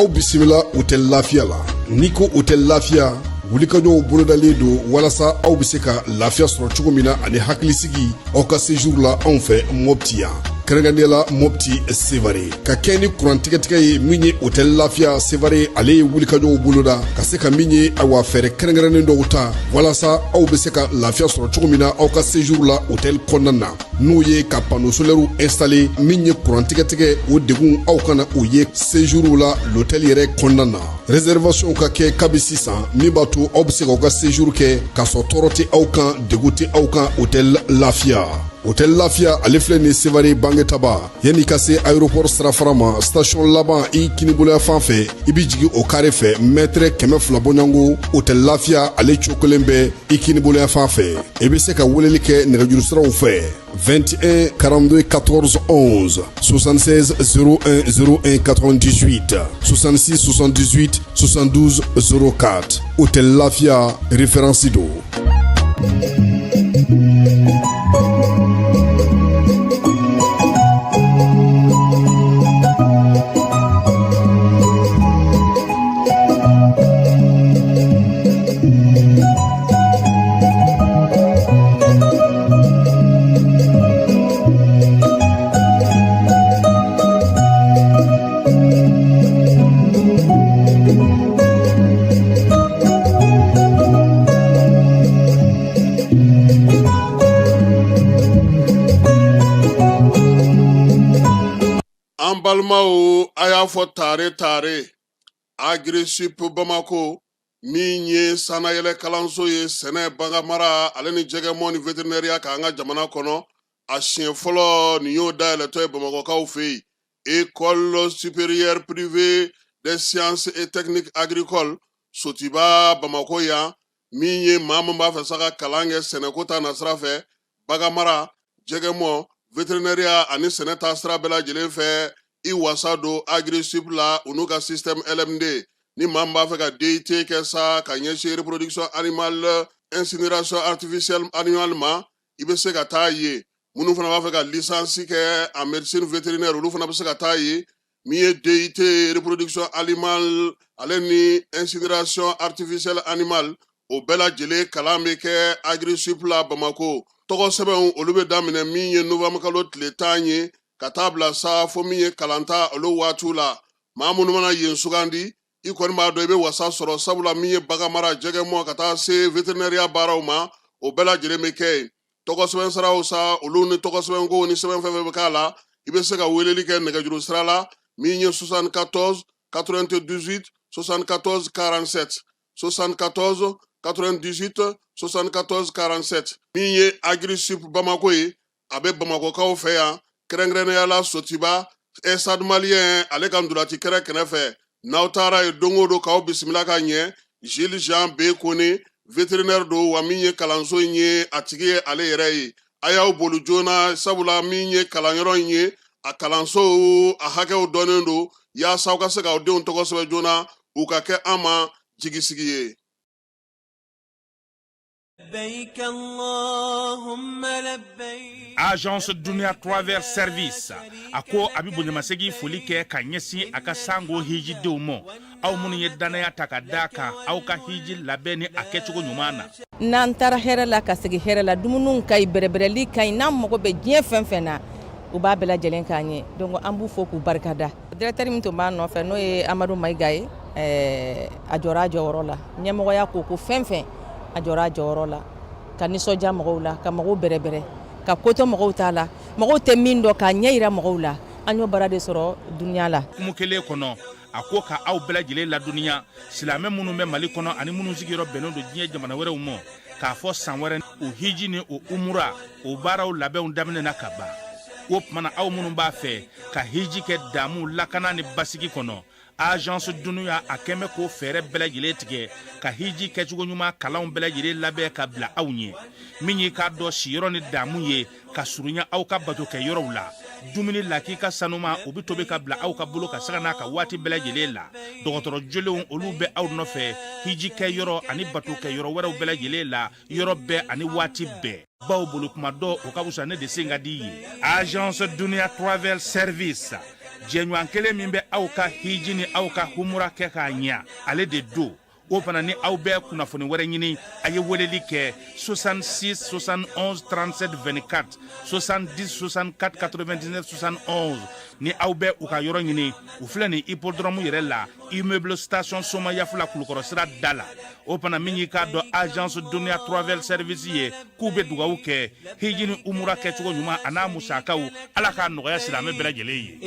K'aw bisimila Hôtel Lafiya la. N'i ko Hôtel Lafiya, wulikajɔw bolodalen don walasa aw bɛ se ka lafiya sɔrɔ cogo min na ani hakilisigi aw ka séjour la anw fɛ Mopti yan, kɛrɛnkɛrɛnnenya la Mopti Sevare. Ka kɛ ni kuran tigɛtigɛ ye, min ye Hôtel Lafiya Sevare, ale ye wulikajɔw boloda ka se ka min ye, ayiwa, fɛɛrɛ kɛrɛnkɛrɛnnen dɔw ta walasa aw bɛ se ka lafiya sɔrɔ cogo min na aw ka séjour la hôtel kɔnɔna na, n'o ye ka panneau solaire installé. Min ye kuran tigɛtigɛ, o degun aw kana o ye séjour la l'hôtel yɛrɛ kɔnɔna na. Réservation ka kɛ kabi sisan, min b'a to aw bɛ se k'aw ka séjour kɛ k'a sɔrɔ tɔɔrɔ tɛ aw kan, degun tɛ aw kan. Hôtel Lafiya, Hôtel Lafiya, ale filɛ nin Sevare Bangetaba, yanni ka se aéroport sirafara ma, station laban i kiniboloya fan fɛ, i bɛ jigin o carré fɛ, mètre 200 bɔɲɔgɔnko, Hôtel Lafiya ale cokolen bɛ i kiniboloya fan fɛ. I bɛ se ka weleli kɛ nɛgɛjuru siraw fɛ: 21 42 14 11, 76 01 01 98, 66 78 72 04. Hôtel Lafia, référence don. An balimaw, a y'a fɔ tare tare, Agrisip Bamako, min ye sannayɛlɛ kalanso ye sɛnɛ, baganmara ale ni jɛgɛmɔ ni veterinɛriya k'an ka jamana kɔnɔ, a siɲɛ fɔlɔ nin y'o dayɛlɛtɔ ye Bamakɔkaw fɛ yen. École supérieure privée des sciences et techniques agricoles, Sotiba, Bamakɔ yan. Min ye maa min b'a fɛ sa ka kalan kɛ sɛnɛko ta nasira fɛ, baganmara, jɛgɛmɔ, veterinɛriya ani sɛnɛ ta sira bɛɛ lajɛlen fɛ, i wasa don Agrisip la, u n'u ka système LMD. Ni maa min b'a fɛ ka DUT kɛ sa ka ɲɛsin reproduction animale, incinération artificielle animale ma, i bɛ se ka taa yen. Minnu fana b'a fɛ ka licence kɛ en médecine vétérinaire, olu fana bɛ se ka taa yen. Min ye DUT reproduction animale ale ni incinération artificielle animale, o bɛɛ lajɛlen kalan bɛ kɛ Agrisip la Bamako. Tɔgɔ sɛbɛnw, olu bɛ daminɛ min ye novembre kalo tile 10 ye ka taa bila sa fo min ye kalanta olu waatiw la. Maa minnu mana yen sugandi, i kɔni b'a dɔn i bɛ wasa sɔrɔ, sabula min ye baganmara, jɛgɛmɔ ka taa se veterinɛriya baaraw ma, o bɛɛ lajɛlen bɛ kɛ yen. Tɔgɔ sɛbɛn siraw sa, olu ni tɔgɔ sɛbɛnko ni sɛbɛn fɛn fɛn bɛ k'a la, i bɛ se ka weleli kɛ nɛgɛjuru sira la, min ye 74 98 74 47, 74 98 74 47. Min ye Agrisip Bamako ye, a bɛ Bamakɔkaw fɛ yan, kɛrɛnkɛrɛnnenya la Sotiba, Stade Malien ale ka ntolaci kɛrɛ kɛrɛfɛ. N'aw taara yen don o don, k'aw bisimila ka ɲɛ. Gilles Jean B Kone, vétérinaire don, wa min ye kalanso in ye, a tigi ye ale yɛrɛ ye. A y'aw boli joona, sabula min ye kalanyɔrɔ in ye, a kalanso a hakɛw dɔnnen don, yaasa aw ka se k'aw denw tɔgɔ sɛbɛn joona, u ka kɛ an ma jigisigi ye. Agence Dunia Travel Service, a ko a bɛ bonyamasegin foli kɛ ka ɲɛsin a ka sango hijidenw ma, aw minnu ye dannaya ta ka da kan aw ka hiji labɛn ni a kɛcogo ɲuman na. N'an taara hɛrɛ la ka segin hɛrɛ la, dumuniw ka ɲi, bɛrɛbɛrɛli ka ɲi. N'an mago bɛ diɲɛ fɛn fɛn na, u b'a bɛɛ lajɛlen k'an ye. Donc an b'u fo k'u barikada. Directeur min tun b'a nɔfɛ, n'o ye Amadu Mayiga ye, a jɔra a jɔyɔrɔ la. Ɲɛmɔgɔya ko ko fɛn fɛn, a jɔra a jɔyɔrɔ la ka nisɔndiya mɔgɔw la, ka mɔgɔw bɛrɛbɛrɛ, ka kotɔ mɔgɔw t'a la, mɔgɔw tɛ min dɔn, k'a ɲɛ yira mɔgɔw la. An y'o baara de sɔrɔ dunuya la. Kumu kelen kɔnɔ, a ko ka aw bɛɛ lajɛlen ladɔnniya, silamɛ minnu bɛ Mali kɔnɔ ani minnu sigiyɔrɔ bɛnnen don diɲɛ jamana wɛrɛw ma, k'a fɔ san wɛrɛ o hiji ni o umura, o baaraw labɛnw daminɛna ka ban. O tuma na, aw minnu b'a fɛ ka hiji kɛ damu, lakana ni basigi kɔnɔ, Agence Dunuya a kɛn bɛ k'o fɛɛrɛ bɛɛ lajɛlen tigɛ ka hiji kɛcogo ɲuman kalanw bɛɛ lajɛlen labɛn ka bila aw ɲɛ. Min y'i k'a dɔn siyɔrɔ ni damu ye ka surunya aw ka bato kɛ yɔrɔw la, dumuni lakika sanuma, o bɛ tobi ka bila aw ka bolo ka sanga n'a ka waati bɛɛ lajɛlen la. Dɔgɔtɔrɔ jolenw, olu bɛ aw nɔfɛ hiji kɛ yɔrɔ ani bato kɛ yɔrɔ wɛrɛw bɛɛ lajɛlen la, yɔrɔ bɛɛ ani waati bɛɛ. Baw bolo kuma dɔ, o ka fisa ne de sen ka di ye. Agence Dunia Travel Service. Jɛɲɔgɔn kelen min bɛ aw ka hiji ni aw ka humura kɛ k'a ɲɛ, ale de don. O fana ni aw bɛ kunnafoni wɛrɛ ɲini, a ye weleli kɛ 66 71 37 24, 70 64 99 71. Ni aw bɛ u ka yɔrɔ ɲini, u filɛ nin hippodrome yɛrɛ la, immeuble station Somayafula, Kulukɔrɔ sira da la. O fana min y'i k'a dɔn agence Dunia Travel Service ye, k'u bɛ dugawu kɛ hiji ni umura kɛcogo ɲuman a n'a musakaw, Ala k'a nɔgɔya silamɛ bɛɛ lajɛlen ye.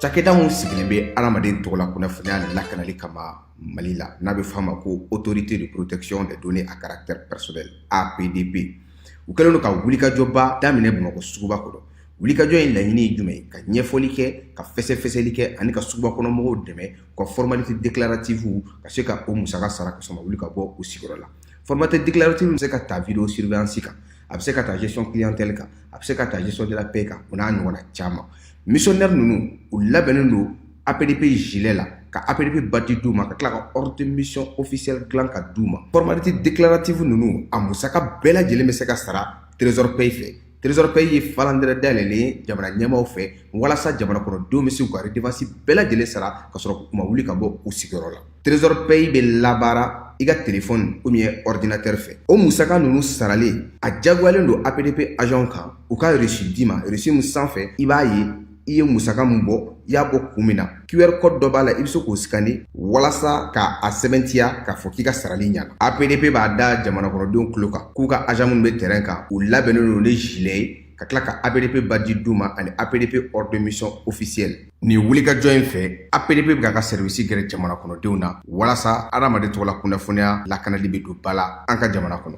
Cakɛda min sigilen bɛ adamaden tɔgɔla kunnafoniya lakanali kama Mali la, n'a bɛ f'a ma ko Autorité de protection des données à caractère personnel, APDP, u kɛlen don ka wulikajɔba daminɛ Bamakɔ suguba kɔnɔ. Wulikajɔ in laɲini ye jumɛn ye? Ka ɲɛfɔli kɛ, ka fɛsɛfɛsɛli kɛ ani ka suguba kɔnɔ mɔgɔw dɛmɛ u ka formalité déclarative ka se ka o musaka sara ka sɔrɔ ma wuli ka bɔ u sigiyɔrɔ la. Formalité déclarative bɛ se ka ta vidéo surveillance kan, a bɛ se ka ta gestion clientèle kan, a bɛ se ka ta gestion de la paie kan, o n'a ɲɔgɔnna caman. Missionnaire ninnu, u labɛnnen don APDP gilet la, ka APDP badge d'u ma, ka tila ka ordre de mission officiel dilan ka d'u ma. Formalité déclarative ninnu, a musaka bɛɛ lajɛlen bɛ se ka sara Trésor Pay fɛ. Trésor Pay ye falandɛrɛ dayɛlɛlen ye jamana ɲɛmaaw fɛ walasa jamana kɔnɔdenw bɛ se k'u ka redevance bɛɛ lajɛlen sara ka sɔrɔ u ma wuli ka bɔ u sigiyɔrɔ la. Trésor Pay bɛ labaara i ka téléphone ou bien ordinateur fɛ. O musaka ninnu saralen, a diyagoyalen don APDP agent kan u ka reçu d'i ma. Reçu min sanfɛ, i b'a ye i ye musaka min bɔ, i y'a bɔ kun min na. QR code dɔ b'a la, i bɛ se k'o scanner walasa ka a sɛbɛntiya k'a fɔ k'i ka sarali ɲana. APDP b'a da jamana kɔnɔdenw tulo kan k'u ka agent minnu bɛ terrain kan, u labɛnnen don ni gilet ye, ka tila ka APDP badge d'u ma ani APDP ordre de mission officiel. Nin wulikajɔ in fɛ, APDP bɛ k'a ka service gɛrɛ jamana kɔnɔdenw na walasa adamaden tɔgɔla kunnafoniya lakanali bɛ don ba la an ka jamana kɔnɔ.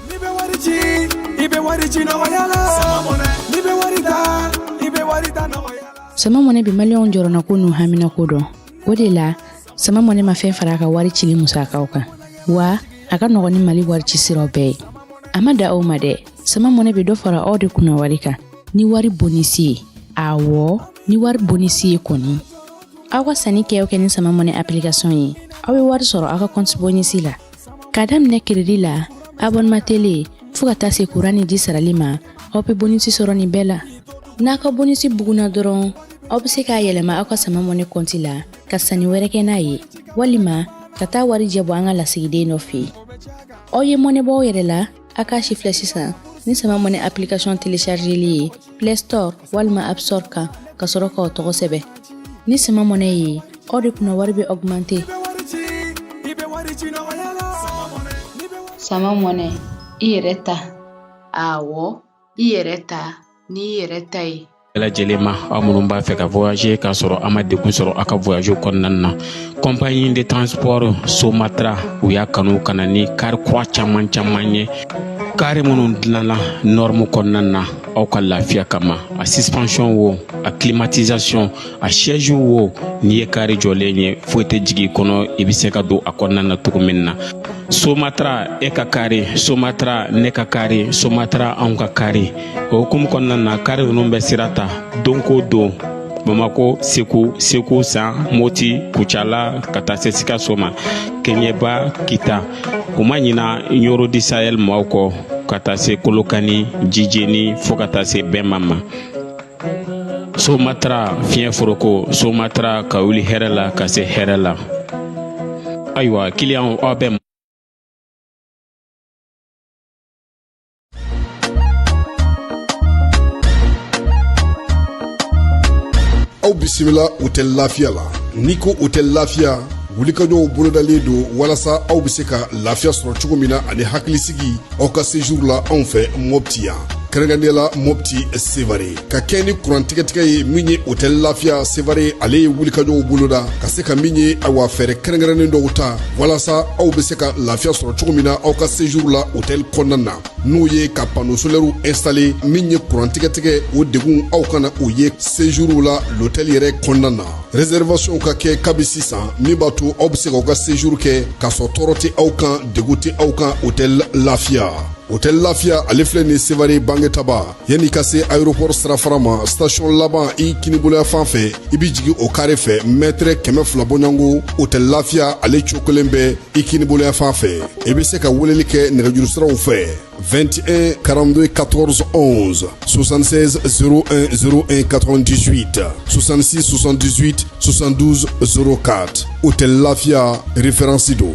N'i bɛ wari ci, i bɛ wari ci nɔgɔya la. N'i bɛ wari ta, i bɛ wari ta nɔgɔya la. Sama Mɔnɛ bɛ maliyɛnw jɔrɔnako n'u haminako dɔn. O de la, Sama Mɔnɛ ma fɛn fara a ka wari cili musakaw kan, wa a ka nɔgɔn ni Mali wari ci siraw bɛɛ ye. A ma da aw ma dɛ, Sama Mɔnɛ bɛ dɔ fara aw de kunna wari kan ni wari bonisi ye. Awɔ, ni wari bonisi ye kɔni, aw ka sanni kɛ o kɛ ni Sama Mɔnɛ application ye, aw bɛ wari sɔrɔ aw ka compte bonisi la. K'a daminɛ crédit la, abonnement télé, fo ka taa se kuran ni ji sarali ma, aw bɛ bonisi sɔrɔ nin bɛɛ la. N'a ka bonisi bugunna dɔrɔn, aw bɛ se k'a yɛlɛma aw ka Sama Mɔnɛ kɔnti la ka sanni wɛrɛ kɛ n'a ye, walima ka taa wari jɛ bɔ an ka lasigiden dɔ fɛ yen. Aw ye mɔnɛ bɔ aw yɛrɛ la, a k'a si filɛ sisan ni Sama Mɔnɛ application téléchargeli ye Play Store walima App Store kan, ka sɔrɔ k'aw tɔgɔ sɛbɛn. Ni Sama Mɔnɛ ye, aw de kunna wari bɛ augmenter. I bɛ wari ci, i bɛ wari ci nɔgɔya la. Sama Mɔnɛ, i yɛrɛ ta. Awɔ, i yɛrɛ ta n'i yɛrɛ ta ye. Bɛɛ lajɛlen ma, aw minnu b'a fɛ ka voyager k'a sɔrɔ a ma degun sɔrɔ aw ka voyage kɔnɔna na, compagnie de transport Somatra, u y'a kanu ka na ni car kura caman caman ye, car minnu dilanna norme kɔnɔna na aw ka lafiya kama. A suspension wo, a climatisation, a siège wo, n'i ye car jɔlen ye, foyi tɛ jigin i kɔnɔ, i bɛ se ka don a kɔnɔna na cogo min na. Somatra, e ka car, Somatra, ne ka car, Somatra, anw ka car. O hukumu kɔnɔna na, car ninnu bɛ sira ta don ko don Bamako, Segu, Segu San, Moti, Kucala, ka taa se Sikaso ma, Keɲɛba, Kita. U ma ɲina Ɲoro du Sahel maaw kɔ, ka taa se Kolokani, Jijeni, fo ka taa se Bɛnma ma. Somatra, fiɲɛ foroko, Somatra, ka wuli hɛrɛ la ka se hɛrɛ la. Ayiwa, kiliyanw, aw bɛ Aw bisimila hôtel Lafiya la. N'i ko hôtel Lafiya, wulikajɔw bolodalen don walasa aw bɛ se ka lafiya sɔrɔ cogo min na ani hakilisigi aw ka séjour la anw fɛ Mɔpti yan, kɛrɛnkɛrɛnnenya la Mɔpti Sevare. Ka kɛ ni kuran tigɛtigɛ ye, min ye hôtel Lafiya Sevare, ale ye wulikajɔw boloda ka se ka min ye, awa, fɛɛrɛ kɛrɛnkɛrɛnnen dɔw ta walasa aw bɛ se ka lafiya sɔrɔ cogo min na aw ka séjour la hôtel kɔnɔna na, n'o ye ka panneau solaire installé. Min ye kuran tigɛtigɛ, o degun aw kana o ye séjour la l'hôtel yɛrɛ kɔnɔna na. Réservation ka kɛ kabi sisan, min b'a to aw bɛ se k'aw ka séjour kɛ k'a sɔrɔ tɔɔrɔ tɛ aw kan, degun tɛ aw kan. Hôtel Lafiya. Hôtel Lafiya ale filɛ nin Sevare Bangetaba yanni ka se aéroport sirafara ma station laban i kiniboloya fan fɛ i bɛ jigin o kare fɛ mɛtɛrɛ 200 bɔɲɔgɔnko Hôtel Lafiya ale cokolen bɛ i kiniboloya fan fɛ i bɛ se ka weleli kɛ nɛgɛjuru siraw fɛ 21 42 14 11 76 01 01 98 66 78 72 04 Hôtel Lafiya référence don.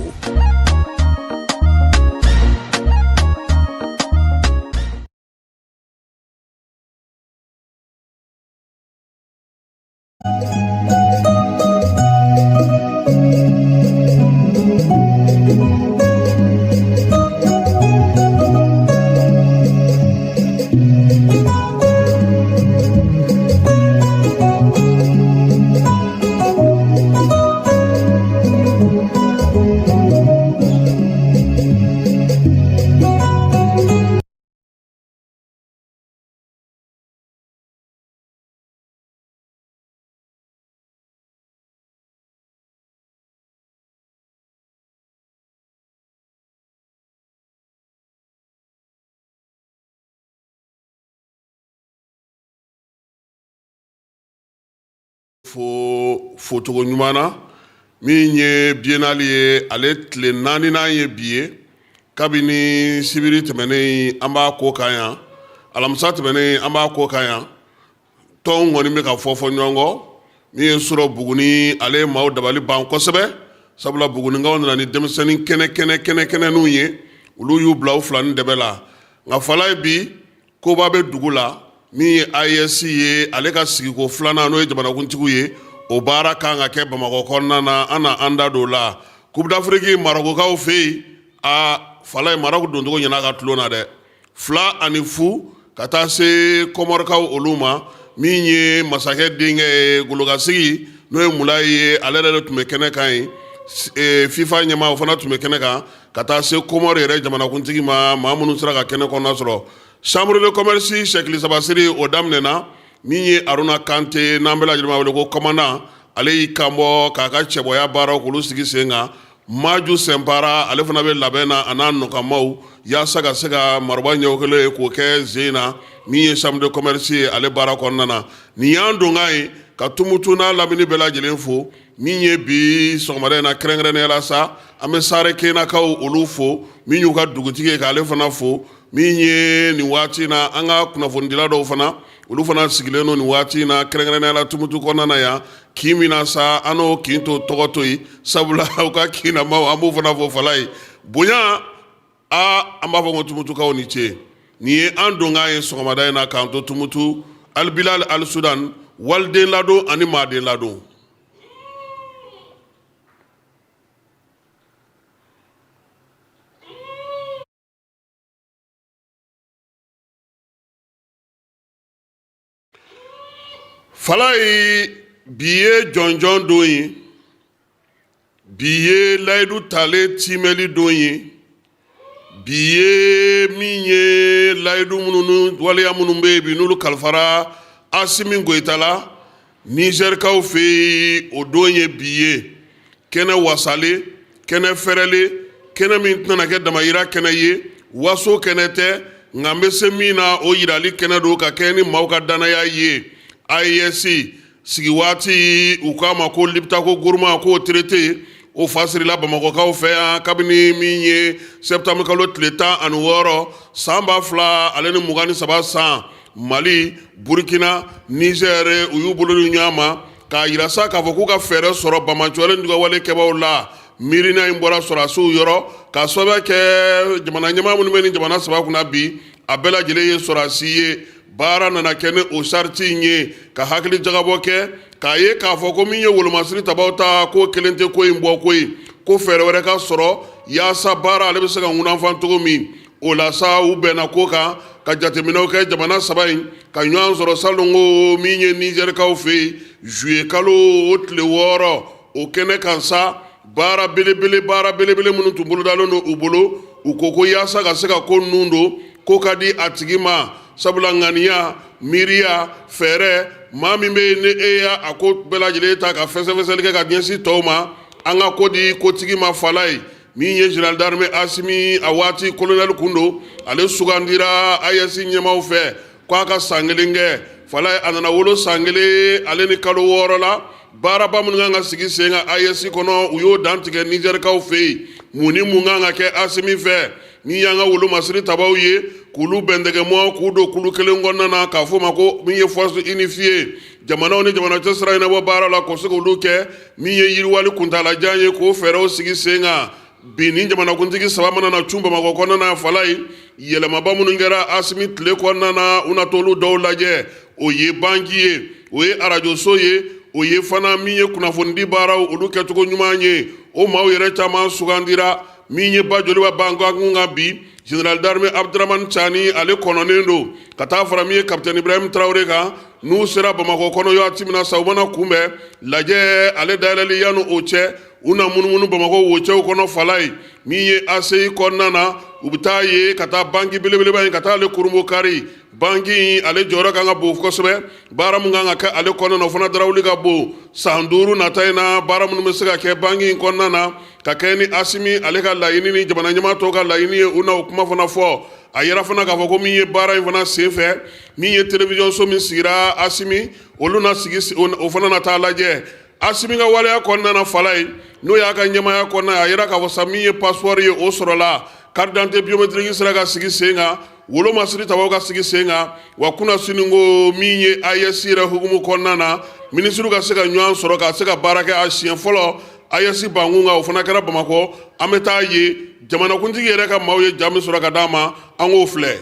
Fo focogo ɲuman na min ye biennale ye ale tile naaninan ye bi ye kabini sibiri tɛmɛnen an b'a ko kan yan alamisa tɛmɛnen an b'a ko kan yan tɔnw kɔni bɛ ka fɔ fɔ ɲɔgɔn kɔ min ye sɔrɔ Buguni ale ye maaw dabali ban kosɛbɛ sabula Bugunikaw nana ni denmisɛnnin kɛnɛ kɛnɛ kɛnɛ kɛnɛninw ye olu y'u bila u fila ni dɛbɛ la nka Falaye bi koba bɛ dugu la min ye AES ye ale ka sigiko filanan n'o ye jamanakuntigiw ye o baara kan ka kɛ Bamakɔ kɔnɔna na an na an da don o la Coupe d'Afrique Marɔkukaw fɛ yen a Falaye Marɔku doncogo ɲɛna ka tulon na dɛ 2-0 ka taa se Kɔmɔrikaw olu ma min ye masakɛ denkɛ ye golokasigi n'o ye Mulayi ye ale yɛrɛ de tun bɛ kɛnɛ kan yen FIFA ɲɛmaa o fana tun bɛ kɛnɛ kan ka taa se Kɔmɔri yɛrɛ jamanakuntigi ma maa minnu sera ka kɛnɛ kɔnɔna sɔrɔ chambre de commerce sɛkili sabasiri o daminɛna min ye Aruna Kante n'an bɛɛ lajɛlen b'a wele ko commandant ale y'i kanbɔ k'a ka cɛbɔya baaraw k'olu sigi sen kan Maju Sɛnpara ale fana bɛ labɛn na a n'a nɔkanmaw yaasa ka se ka maroba ɲɛ kelen ye k'o kɛ sen na min ye chambre de commerce ye ale baara kɔnɔna na nin y'an donkan ye ka Tumutu n'a lamini bɛɛ lajɛlen fo min ye bi sɔgɔmada in na kɛrɛnkɛrɛnnenya la sa an bɛ Sarekenakaw olu fo min y'u ka dugutigi ye k'ale fana fo min ye nin waati in na an ka kunnafonidila dɔw fana olu fana sigilen don nin waati in na kɛrɛnkɛrɛnnenya la Tumutu kɔnɔna na yan kin min na sa an n'o kin to tɔgɔ to yen sabula u ka kinnamaw an b'u fana fo Falaye bonya aa an b'a fɔ ko Tumutukaw ni ce nin ye an donkan ye sɔgɔmada in na k'an to Tumutu Alibilali Alisudan waliden ladon ani maaden ladon. Falaye bi ye jɔnjɔn don ye bi ye layidu talen tiimɛli don ye bi ye min ye layidu minnu waleya minnu bɛ yen bi n'olu kalifara Asimi Goyita la Nizɛrikaw fɛ yen o don ye bi ye kɛnɛ wasalen kɛnɛ fɛrɛlen kɛnɛ min tɛna kɛ damayira kɛnɛ ye waso kɛnɛ tɛ nka n bɛ se min na o yirali kɛnɛ don ka kɛ ni maaw ka dannaya ye AES sigi waati u k'a ma ko Liptako Gourma k'o traité o fa sirila bamakɔkaw fɛ yan kabini min ye septembre kalo tile 16 san 2023 san Mali Burkina Niger u y'u bolo di ɲɔgɔn ma k'a yira sa k'a fɔ k'u ka fɛɛrɛ sɔrɔ banbaanciwale juguwale kɛbaaw la miirina in bɔra sɔrɔdasiw yɔrɔ k'a sababu kɛ jamana ɲɛmaa minnu bɛ ni jamana saba kunna bi a bɛɛ lajɛlen ye sɔrɔdasi ye baara nana kɛ ni o sariti in ye ka hakili jagabɔ kɛ k'a ye k'a fɔ ko min ye wolomasiri tabaw ta k'o kelen tɛ ko in bɔ ko ye ko fɛɛrɛ wɛrɛ ka sɔrɔ yaasa baara ale bɛ se ka ŋunanfan cogo min o la sa u bɛnna ko kan ka jateminɛw kɛ jamana saba in ka ɲɔgɔn sɔrɔ salon ko min ye nizɛrikaw fɛ yen zuye kalo o tile 6 o kɛnɛ kan sa baara belebele baara belebele minnu tun bolodalen don u bolo u ko ko yaasa ka se ka ko ninnu don ko ka di a tigi ma sabula ŋaniya miiriya fɛɛrɛ maa min bɛ yen ni e y'a a ko bɛɛ lajɛlen ta ka fɛsɛfɛsɛli kɛ ka ɲɛsin tɔw ma an ka ko di kotigi ma Falaye. Min ye général d'armée Asimi, a waati colonel kun don, ale sugandira AES ɲɛmaaw fɛ k'a ka san kelen kɛ. Falaye, a nana wolo san kelen ale ni kalo 6 la. Baaraba minnu kan ka sigi sen kan AES kɔnɔ, u y'o dantigɛ Nizɛrikaw fɛ yen. Mun ni mun kan ka kɛ Asimi fɛ? Min y'an ka wolomasiri tabaw ye, k'olu bɛntɛgɛmɔ, k'u don kulu kelen kɔnɔna na, k'a fɔ o ma ko min ye force unifiée, jamanaw ni jamana cɛ sira ɲɛnabɔ baara la, k'o se k'olu kɛ. Min ye yiriwali kuntaalajan ye, k'o fɛɛrɛw sigi sen kan. Bi ni jamanakuntigi saba mana na cun Bamakɔ kɔnɔna na, Falaye, yɛlɛmaba minnu kɛra Asimi tile kɔnɔna na, u na t'olu dɔw lajɛ. O ye banki ye, o ye arajoso ye, o ye fana min ye kunnafonidi baaraw olu kɛcogo ɲuman ye. O maaw yɛrɛ caman sugandira. Min ye ba joliba bankun kan bi, général d'armée Abdramane Tiani, ale kɔnɔnen don ka taa fara min ye capitaine Ibrahim Traoré kan. N'u sera Bamakɔ kɔnɔ waati min na sa, u mana kunbɛn lajɛ ale dayɛlɛli. Yanni o cɛ, u na munumunu Bamakɔ wocɛw kɔnɔ. Falaye, min ye ACI kɔnɔna na, u bɛ taa ye ka taa banki belebeleba in, ka taa ale kurunbon kari. Banki in, ale jɔyɔrɔ kan ka bon kosɛbɛ. Baara min kan ka kɛ ale kɔnɔna na, o fana darawuli ka bon. San 5 nata in na, baara minnu bɛ se ka kɛ banki in kɔnɔna na, ka kɛ ni Asimi ale ka laɲini ni jamana ɲɛmaa tɔw ka laɲini ye, u na o kuma fana fɔ. A yira fana k'a fɔ ko min ye baara in fana senfɛ, min ye télévision so min sigira Asimi, olu na sigi, o fana na taa lajɛ. Asimi ka waleya kɔnɔna na, Falaye, n'o y'a ka ɲɛmaaya kɔnɔna, a yira k'a fɔ sa min ye passeport ye, o sɔrɔla, carte d'identité biométrique sera ka sigi sen kan, wolomasiri tabaw ka sigi sen kan. Wa kunna sini ko min ye AES yɛrɛ hukumu kɔnɔna na, minisiriw ka se ka ɲɔgɔn sɔrɔ ka se ka baara kɛ a siɲɛ fɔlɔ AES bankun kan, o fana kɛra Bamakɔ. An bɛ taa ye jamanakuntigi yɛrɛ ka maaw ye ja min sɔrɔ ka d'a ma, an k'o filɛ.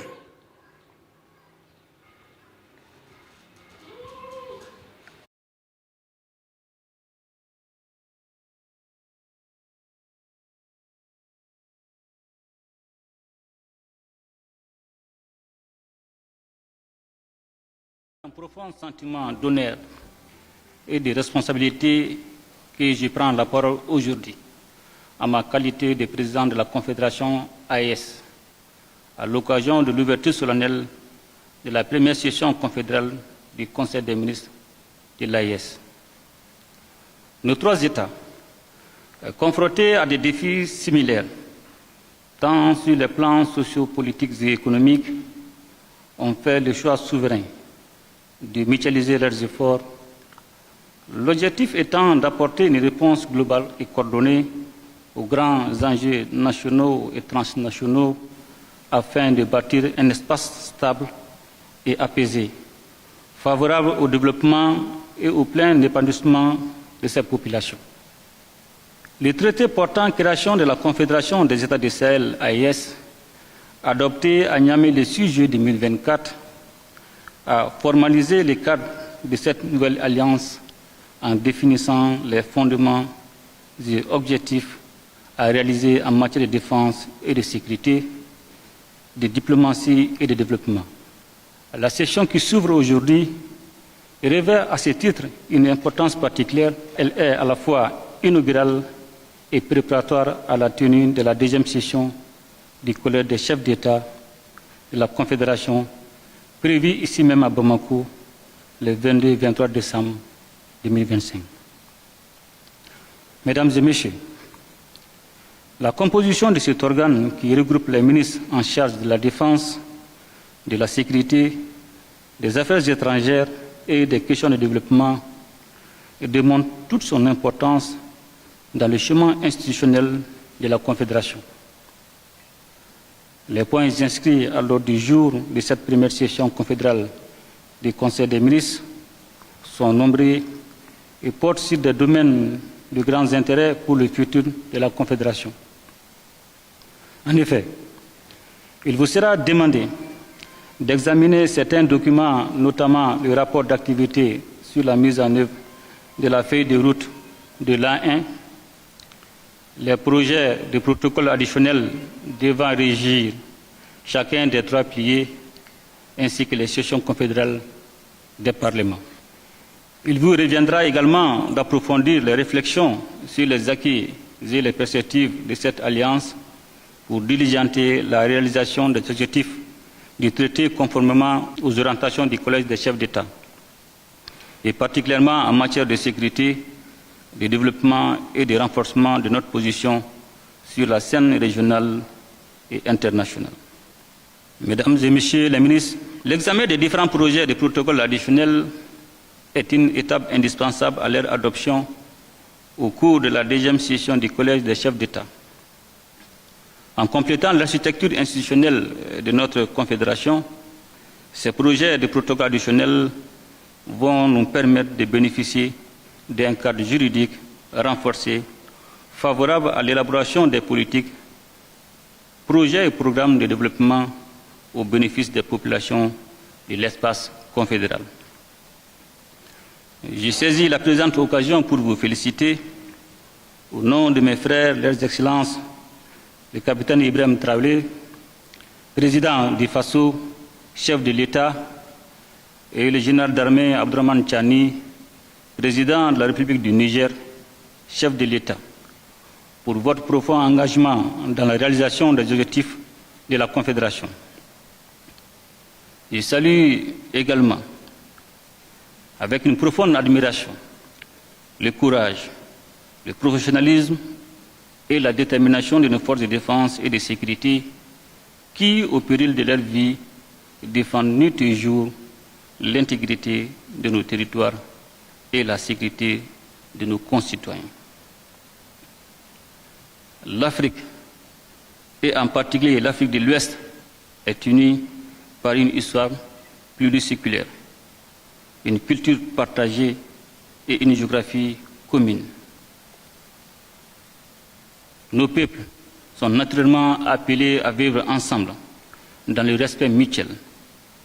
Un profond sentiment d'honneur et de responsabilité que je prends la parole aujourd'hui en ma qualité de président de la Confédération AES, à l'occasion de l'ouverture solennelle de la première session confédérale du Conseil des ministres de l'AES. Nos trois États, confrontés à des défis similaires, tant sur les plans sociopolitiques et économiques, ont fait le choix souverain de mutualiser leurs efforts, l'objectif étant d'apporter une réponse globale et coordonnée aux grands enjeux nationaux et transnationaux afin de bâtir un espace stable et apaisé, favorable au développement et au plein épanouissement de ses populations. Le traité portant création de la Confédération des États du Sahel, AES, adopté à Niamey le 6 juillet 2024, a formalisé le cadre de cette nouvelle alliance en définissant les fondements et objectifs à réaliser en matière de défense et de sécurité, de diplomatie et de développement. La session qui s'ouvre aujourd'hui revêt à ce titre une importance particulière. Elle est à la fois inaugurale et préparatoire à la tenue de la deuxième session du Collège des chefs d'État de la Confédération, prévue ici même à Bamako le 22 et 23 décembre 2025. Mesdames et Messieurs, la composition de cet organe qui regroupe les ministres en charge de la défense, de la sécurité, des affaires étrangères et des questions de développement démontre toute son importance dans le chemin institutionnel de la Confédération. Les points inscrits à l'ordre du jour de cette première session confédérale du Conseil des ministres sont nombreux et portent sur des domaines de grands intérêts pour le futur de la Confédération. En effet, il vous sera demandé d'examiner certains documents, notamment le rapport d'activité sur la mise en œuvre de la feuille de route de l'an 1, les projets de protocole additionnel devant régir chacun des trois piliers, ainsi que les sessions confédérales des parlements. Il vous reviendra également d'approfondir les réflexions sur les acquis et les perspectives de cette alliance pour diligenter la réalisation des objectifs du traité conformément aux orientations du Collège des chefs d'État, et particulièrement en matière de sécurité, de développement et de renforcement de notre position sur la scène régionale et internationale. Mesdames et Messieurs les ministres, l'examen des différents projets de protocoles additionnels est une étape indispensable à leur adoption au cours de la deuxième session du Collège des chefs d'État. En complétant l'architecture institutionnelle de notre confédération, ces projets de protocole additionnels vont nous permettre de bénéficier d'un cadre juridique renforcé, favorable à l'élaboration des politiques, projets et programmes de développement au bénéfice des populations de l'espace confédéral. J'ai saisi la présente occasion pour vous féliciter au nom de mes frères, leurs excellences, le capitaine Ibrahim Traoré, président du Faso, chef de l'État, et le général d'armée Abdourahamane Tiani, président de la République du Niger, chef de l'État, pour votre profond engagement dans la réalisation des objectifs de la Confédération. Je salue également, avec une profonde admiration, le courage, le professionnalisme et la détermination de nos forces de défense et de sécurité qui, au péril de leur vie, défendent nuit et jour l'intégrité de nos territoires et la sécurité de nos concitoyens. L'Afrique, et en particulier l'Afrique de l'Ouest, est unie par une histoire pluriséculaire, une culture partagée et une géographie commune. Nos peuples sont naturellement appelés à vivre ensemble dans le respect mutuel,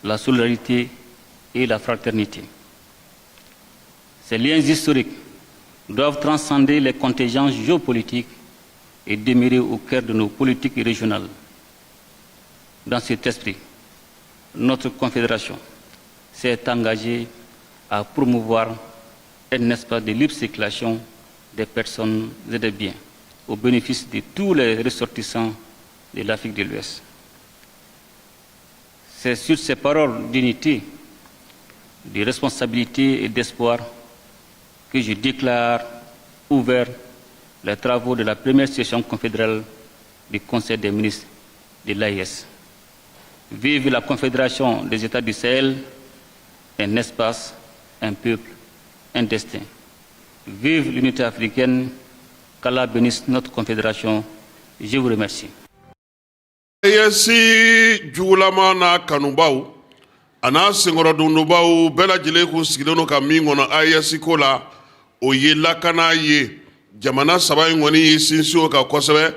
la solidarité et la fraternité. Ces liens historiques doivent transcender les contingences géopolitiques et demeurer au cœur de nos politiques régionales. Dans cet esprit, notre confédération s'est engagée à promouvoir un espace de libre circulation des personnes et des biens au bénéfice de tous les ressortissants de l'Afrique de l'Ouest. C'est sur ces paroles d'unité, de responsabilité et d'espoir que je déclare ouvert les travaux de la première session confédérale du Conseil des ministres de l'AES. Vive la Confédération des États du Sahel, un espace, un peuple, un destin. Vive l'unité africaine, qu'Allah bénisse notre confédération. Je vous remercie. AES jugulama n'a kanubaw a n'a senkɔrɔdondobaw bɛɛ lajɛlen kun sigilen don ka min kɔnɔ AES ko la, o ye lakana ye. Jamana saba in kɔni y'i sinsin o kan kosɛbɛ.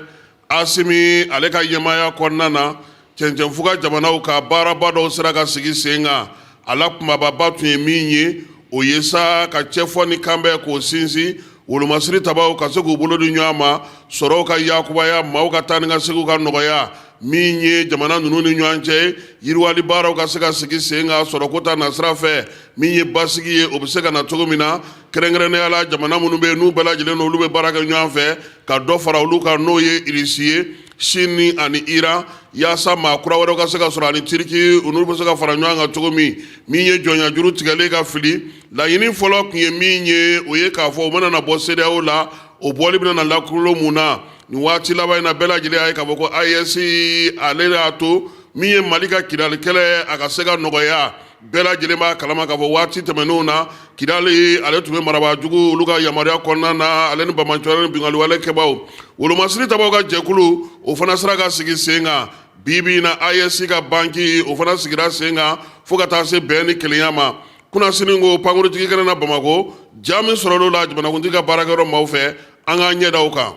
Asimi ale ka ɲɛmaaya kɔnɔna na, cɛncɛnfuga jamanaw ka baaraba dɔw sera ka sigi sen kan. A la kumababa tun ye min ye, o ye sa ka cɛfɔ ni kanbɛn k'o sinsin, wolomasiri tabaw ka se k'u bolo di ɲɔgɔn ma, sɔrɔw ka yakubaya, maaw ka taa ni ka seginw ka nɔgɔya, min ye jamana ninnu ni ɲɔgɔn cɛ yiriwali baaraw ka se ka sigi sen kan, sɔrɔko ta nasira fɛ, min ye basigi ye, o bɛ se ka na cogo min na, kɛrɛnkɛrɛnnenya la jamana minnu bɛ yen n'u bɛɛ lajɛlen n'olu bɛ baara kɛ ɲɔgɔn fɛ, ka dɔ fara olu kan, n'o ye Irisi ye, Sini ani Iran, yaasa maa kura wɛrɛw ka se ka sɔrɔ, ani Tiriki, u n'olu bɛ se ka fara ɲɔgɔn kan cogo min. Min ye jɔnyajuru tigɛlen ka fili, laɲini fɔlɔ tun ye min ye, o ye k'a fɔ u mana na bɔ CEDEAO la, o bɔli bɛna na lakulo mun na. Nin waati laban in na, bɛɛ lajɛlen y'a ye k'a fɔ ko AES ale y'a to min ye Mali ka Kidali kɛlɛ a ka se ka nɔgɔya. Bɛɛ lajɛlen b'a kalama k'a fɔ waati tɛmɛnenw na, Kidali ale tun bɛ marabaa jugu olu ka yamaruya kɔnɔna na, ale ni banbaanciwale ni binkanniwale kɛbaaw. Wolomasiri tabaw ka jɛkulu, o fana sera ka sigi sen kan. Bi bi in na, AES ka banki, o fana sigira sen kan, fo ka taa se bɛn ni kelenya ma. Kunnasini ko pankurujigi kɛnɛ na Bamakɔ, ja min sɔrɔla la jamanakuntigi ka baarakɛyɔrɔ maaw fɛ, an k'an ɲɛ da o kan.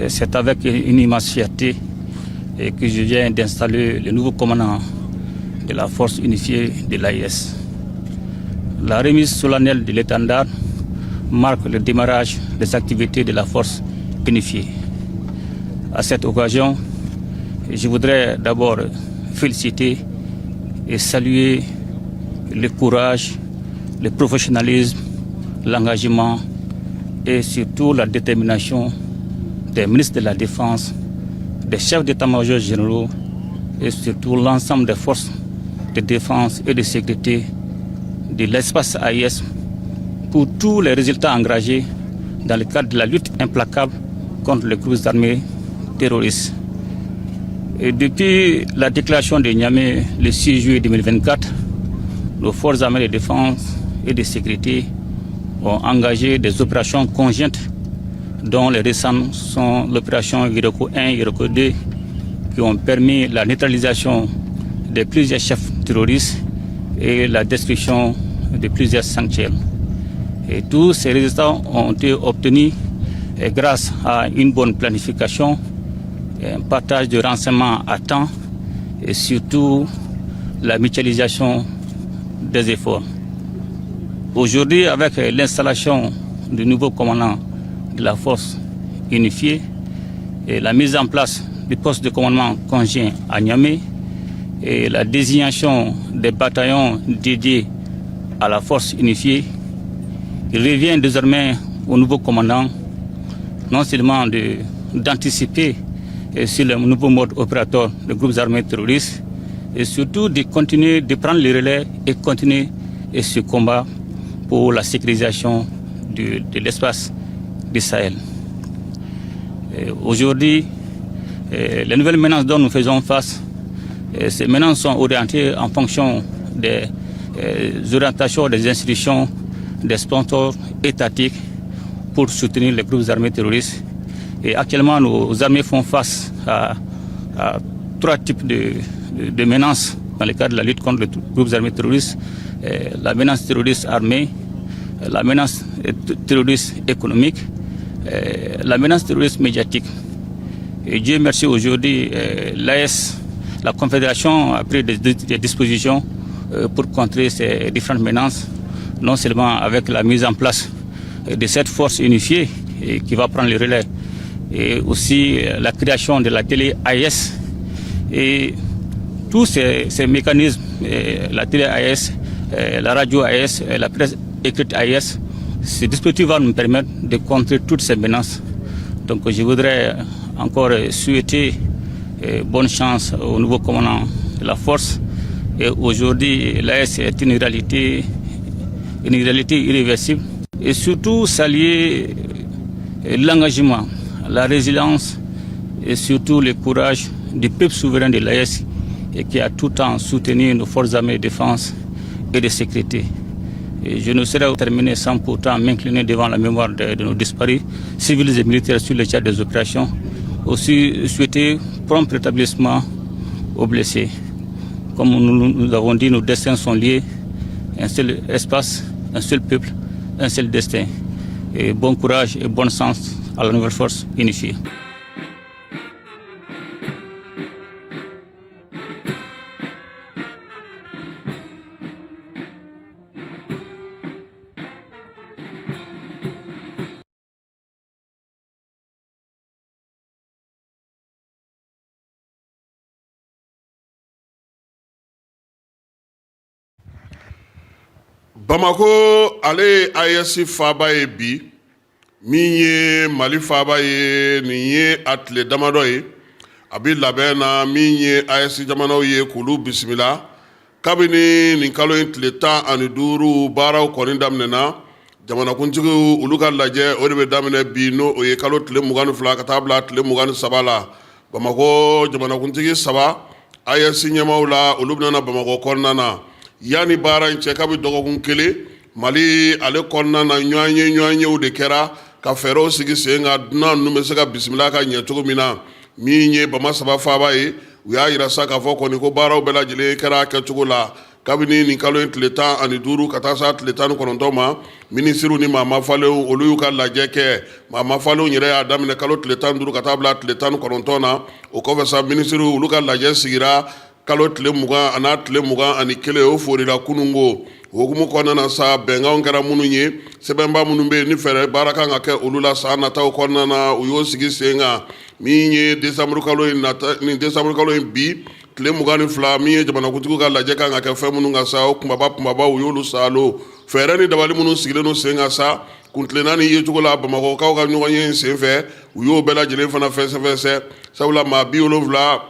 C'est avec une immense fierté que je viens d'installer le nouveau commandant de la force unifiée de l'AES. La remise solennelle de l'étendard marque le démarrage des activités de la force unifiée. À cette occasion, je voudrais d'abord féliciter et saluer le courage, le professionnalisme, l'engagement et surtout la détermination des ministres de la Défense, des chefs d'état-major généraux et surtout l'ensemble des forces de défense et de sécurité de l'espace AES pour tous les résultats engagés dans le cadre de la lutte implacable contre les groupes armés terroristes. Et depuis la déclaration de Niamey le 6 juillet 2024, nos forces armées de défense et de sécurité ont engagé des opérations conjointes dont les récentes sont l'opération Iroko 1 et Iroko 2 qui ont permis la neutralisation de plusieurs chefs terroristes et la destruction de plusieurs sanctuaires. Et tous ces résultats ont été obtenus grâce à une bonne planification, un partage de renseignements à temps et surtout la mutualisation des efforts. Aujourd'hui, avec l'installation du nouveau commandant de la force unifiée et la mise en place du poste de commandement conjoint à Niamey et la désignation des bataillons dédiés à la force unifiée, il revient désormais au nouveau commandant non seulement d'anticiper sur le nouveau mode opérateur des groupes armés terroristes, et surtout de continuer de prendre le relais et continuer ce combat pour la sécurisation de l'espace du Sahel. Aujourd'hui, les nouvelles menaces dont nous faisons face, ces menaces sont orientées en fonction des orientations des institutions, des sponsors étatiques pour soutenir les groupes armés terroristes. Et actuellement, nos armées font face à trois types de menaces dans le cadre de la lutte contre les groupes armés terroristes. La menace terroriste armée, la menace terroriste économique, la menace terroriste médiatique. Et Dieu merci, aujourd'hui, l'AES, la Confédération a pris des dispositions pour contrer ces différentes menaces, non seulement avec la mise en place de cette force unifiée qui va prendre le relais, et aussi la création de la télé AES et tous ces mécanismes, la télé AES, la radio AES, la presse écrite AES, ce dispositif va nous permettre de contrer toutes ces menaces. Donc je voudrais encore souhaiter bonne chance au nouveau commandant de la force. Et aujourd'hui, l'AES est une réalité irréversible. Et surtout saluer l'engagement, la résilience et surtout le courage du peuple souverain de l'AES et qui a tout temps soutenu nos forces armées de défense et de sécurité. Et je ne saurais terminer sans pourtant m'incliner devant la mémoire de nos disparus, civils et militaires sur le théâtre des opérations. Aussi souhaiter prompt rétablissement aux blessés. Comme nous avons dit, nos destins sont liés. Un seul espace, un seul peuple, un seul destin. Et bon courage et bon sens à la nouvelle force unifiée. Bamako ale ye AES faaba ye bi min ye Mali faaba ye nin ye a tile damadɔ ye a bɛ labɛn na min ye AES jamanaw ye k'olu bisimila kabini nin kalo in tile 15 baaraw kɔni daminɛna jamanakuntigiw olu ka lajɛ o de bɛ daminɛ bi n'o o ye kalo tile 22 ka taa bila tile 23 la Bamakɔ jamanakuntigi saba AES ɲɛmaaw la olu bɛna na Bamakɔ kɔnɔna na yanni baara in cɛ kabi dɔgɔkun kelen Mali ale kɔnɔna na ɲɔgɔnyew de kɛra ka fɛɛrɛw sigi sen kan dunan ninnu bɛ se ka bisimila ka ɲɛ cogo min na min ye Bama saba faaba ye u y'a yira sa k'a fɔ kɔni ko baaraw bɛɛ lajɛlen kɛra a kɛcogo la. Kabini nin kalo in tile 15 ka taa se tile 19 ma, minisiriw ni maa mafalenw olu y'u ka lajɛ kɛ. Maa mafalenw yɛrɛ y'a daminɛ kalo tile 15 ka taa bila tile 19 na. O kɔfɛ sa, minisiriw olu ka lajɛ sigira kalo tile 20 an'a tile 21, o forila kununko. O hukumu kɔnɔna na sa, bɛnkanw kɛra minnu ye, sɛbɛnba minnu bɛ yen ni fɛɛrɛ baara kan ka kɛ olu la san nataw kɔnɔna na, u y'o sigi sen kan. Min ye desanburukalo in nata, nin desanburukalo in bi tile 22, min ye jamanakuntigiw ka lajɛ kan ka kɛ fɛn minnu kan sa, o kunbaba kunbabaw u y'olu saalo. Fɛɛrɛ ni dabali minnu sigilen don sen kan sa, kuntilenna ni yecogo la Bamakɔkaw ka ɲɔgɔn ye senfɛ, u y'o bɛɛ lajɛlen fana fɛsɛfɛsɛ. Sabula maa 70,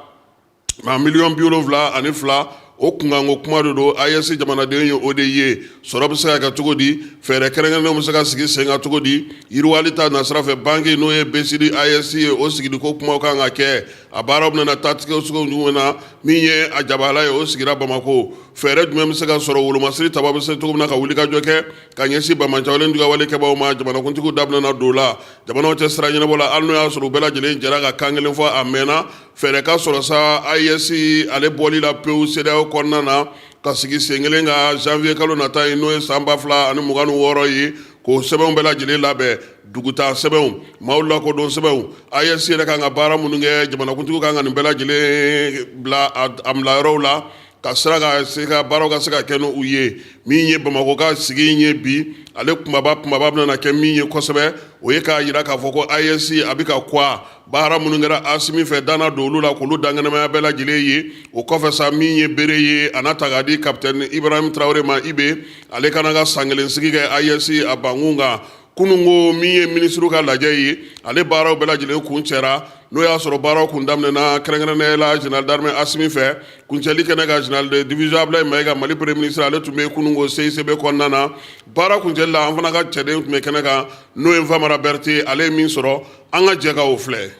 maa miliyɔn 72, o kunkanko kuma de don AES jamanaden ye. O de ye sɔrɔ bɛ se ka kɛ cogo di, fɛɛrɛ kɛrɛnkɛrɛnnenw bɛ se ka sigi sen kan cogo di, yiriwali ta nasira fɛ, banki n'o ye BCD AES ye, o sigiliko kumaw kan ka kɛ, a baaraw bɛna taa tigɛ cogo jumɛn na. Min ye a jabala ye, o sigira Bamakɔ. Fɛɛrɛ jumɛn bɛ se ka sɔrɔ, wolomasiri taba bɛ se cogo min na ka wulikajɔ kɛ ka ɲɛsin banbaanciwale juguyawale kɛbaaw ma, jamanakuntigiw da bɛna don la jamanaw cɛ sira ɲɛnabɔ la. Hali n'o y'a sɔrɔ u bɛɛ lajɛlen jɛra ka kan kelen fɔ a mɛnna, fɛɛrɛ ka sɔrɔ sa AES ale bɔli la pewu CEDEAO kɔnɔna na, ka sigi sen kelen ka janvier kalo nata ye, n'o ye san 2026 ye, k'o sɛbɛnw bɛɛ lajɛlen labɛn, dugutaa sɛbɛnw, maaw lakodɔn sɛbɛnw, AES yɛrɛ kan ka baara minnu kɛ, jamanakuntigiw kan ka nin bɛɛ lajɛlen bila a bilayɔrɔw la, ka sira ka se ka baaraw ka se ka kɛ n'u ye. Min ye Bamakɔ ka sigi in ye bi, ale kunbaba kunbaba bɛna kɛ min ye kosɛbɛ, o ye k'a jira k'a fɔ ko AES a bɛ ka kuwa baara minnu kɛra Asimi fɛ, danna don olu la k'olu dankɛnɛmaya bɛɛ lajɛlen ye. O kɔfɛ sa, min ye bere ye, a na ta k'a di kapitɛni Ibrahim Traoré ma, IB, ale kana ka san kelen sigi kɛ AES a bankun kan. Kununko, min ye minisiriw ka lajɛ ye, ale baaraw bɛɛ lajɛlen kuncɛra. N'o y'a sɔrɔ baaraw kun daminɛna kɛrɛnkɛrɛnnenya la général d'armée Asimi fɛ, kuncɛli kɛnɛ kan, général de division Ablaye Mayiga, Mali premier ministre, ale tun bɛ kununko CICB kɔnɔna na. Baara kuncɛli la, an fana ka cɛden tun bɛ kɛnɛ kan, n'o ye Famara Berete. Ale ye min sɔrɔ, an ka jɛ ka o filɛ.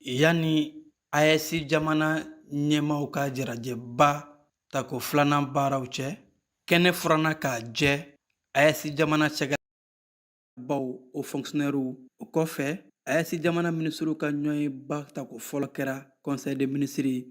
Yanni AES jamana ɲɛmaaw ka jɛrajɛba tako filanan baaraw cɛ, kɛnɛ furanna k'a jɛ AES jamana cakɛdabaw hauts fonctionnairesw. O kɔfɛ, AES jamana minisiriw ka ɲɔgɔnyeba tako fɔlɔ kɛra conseil des ministres,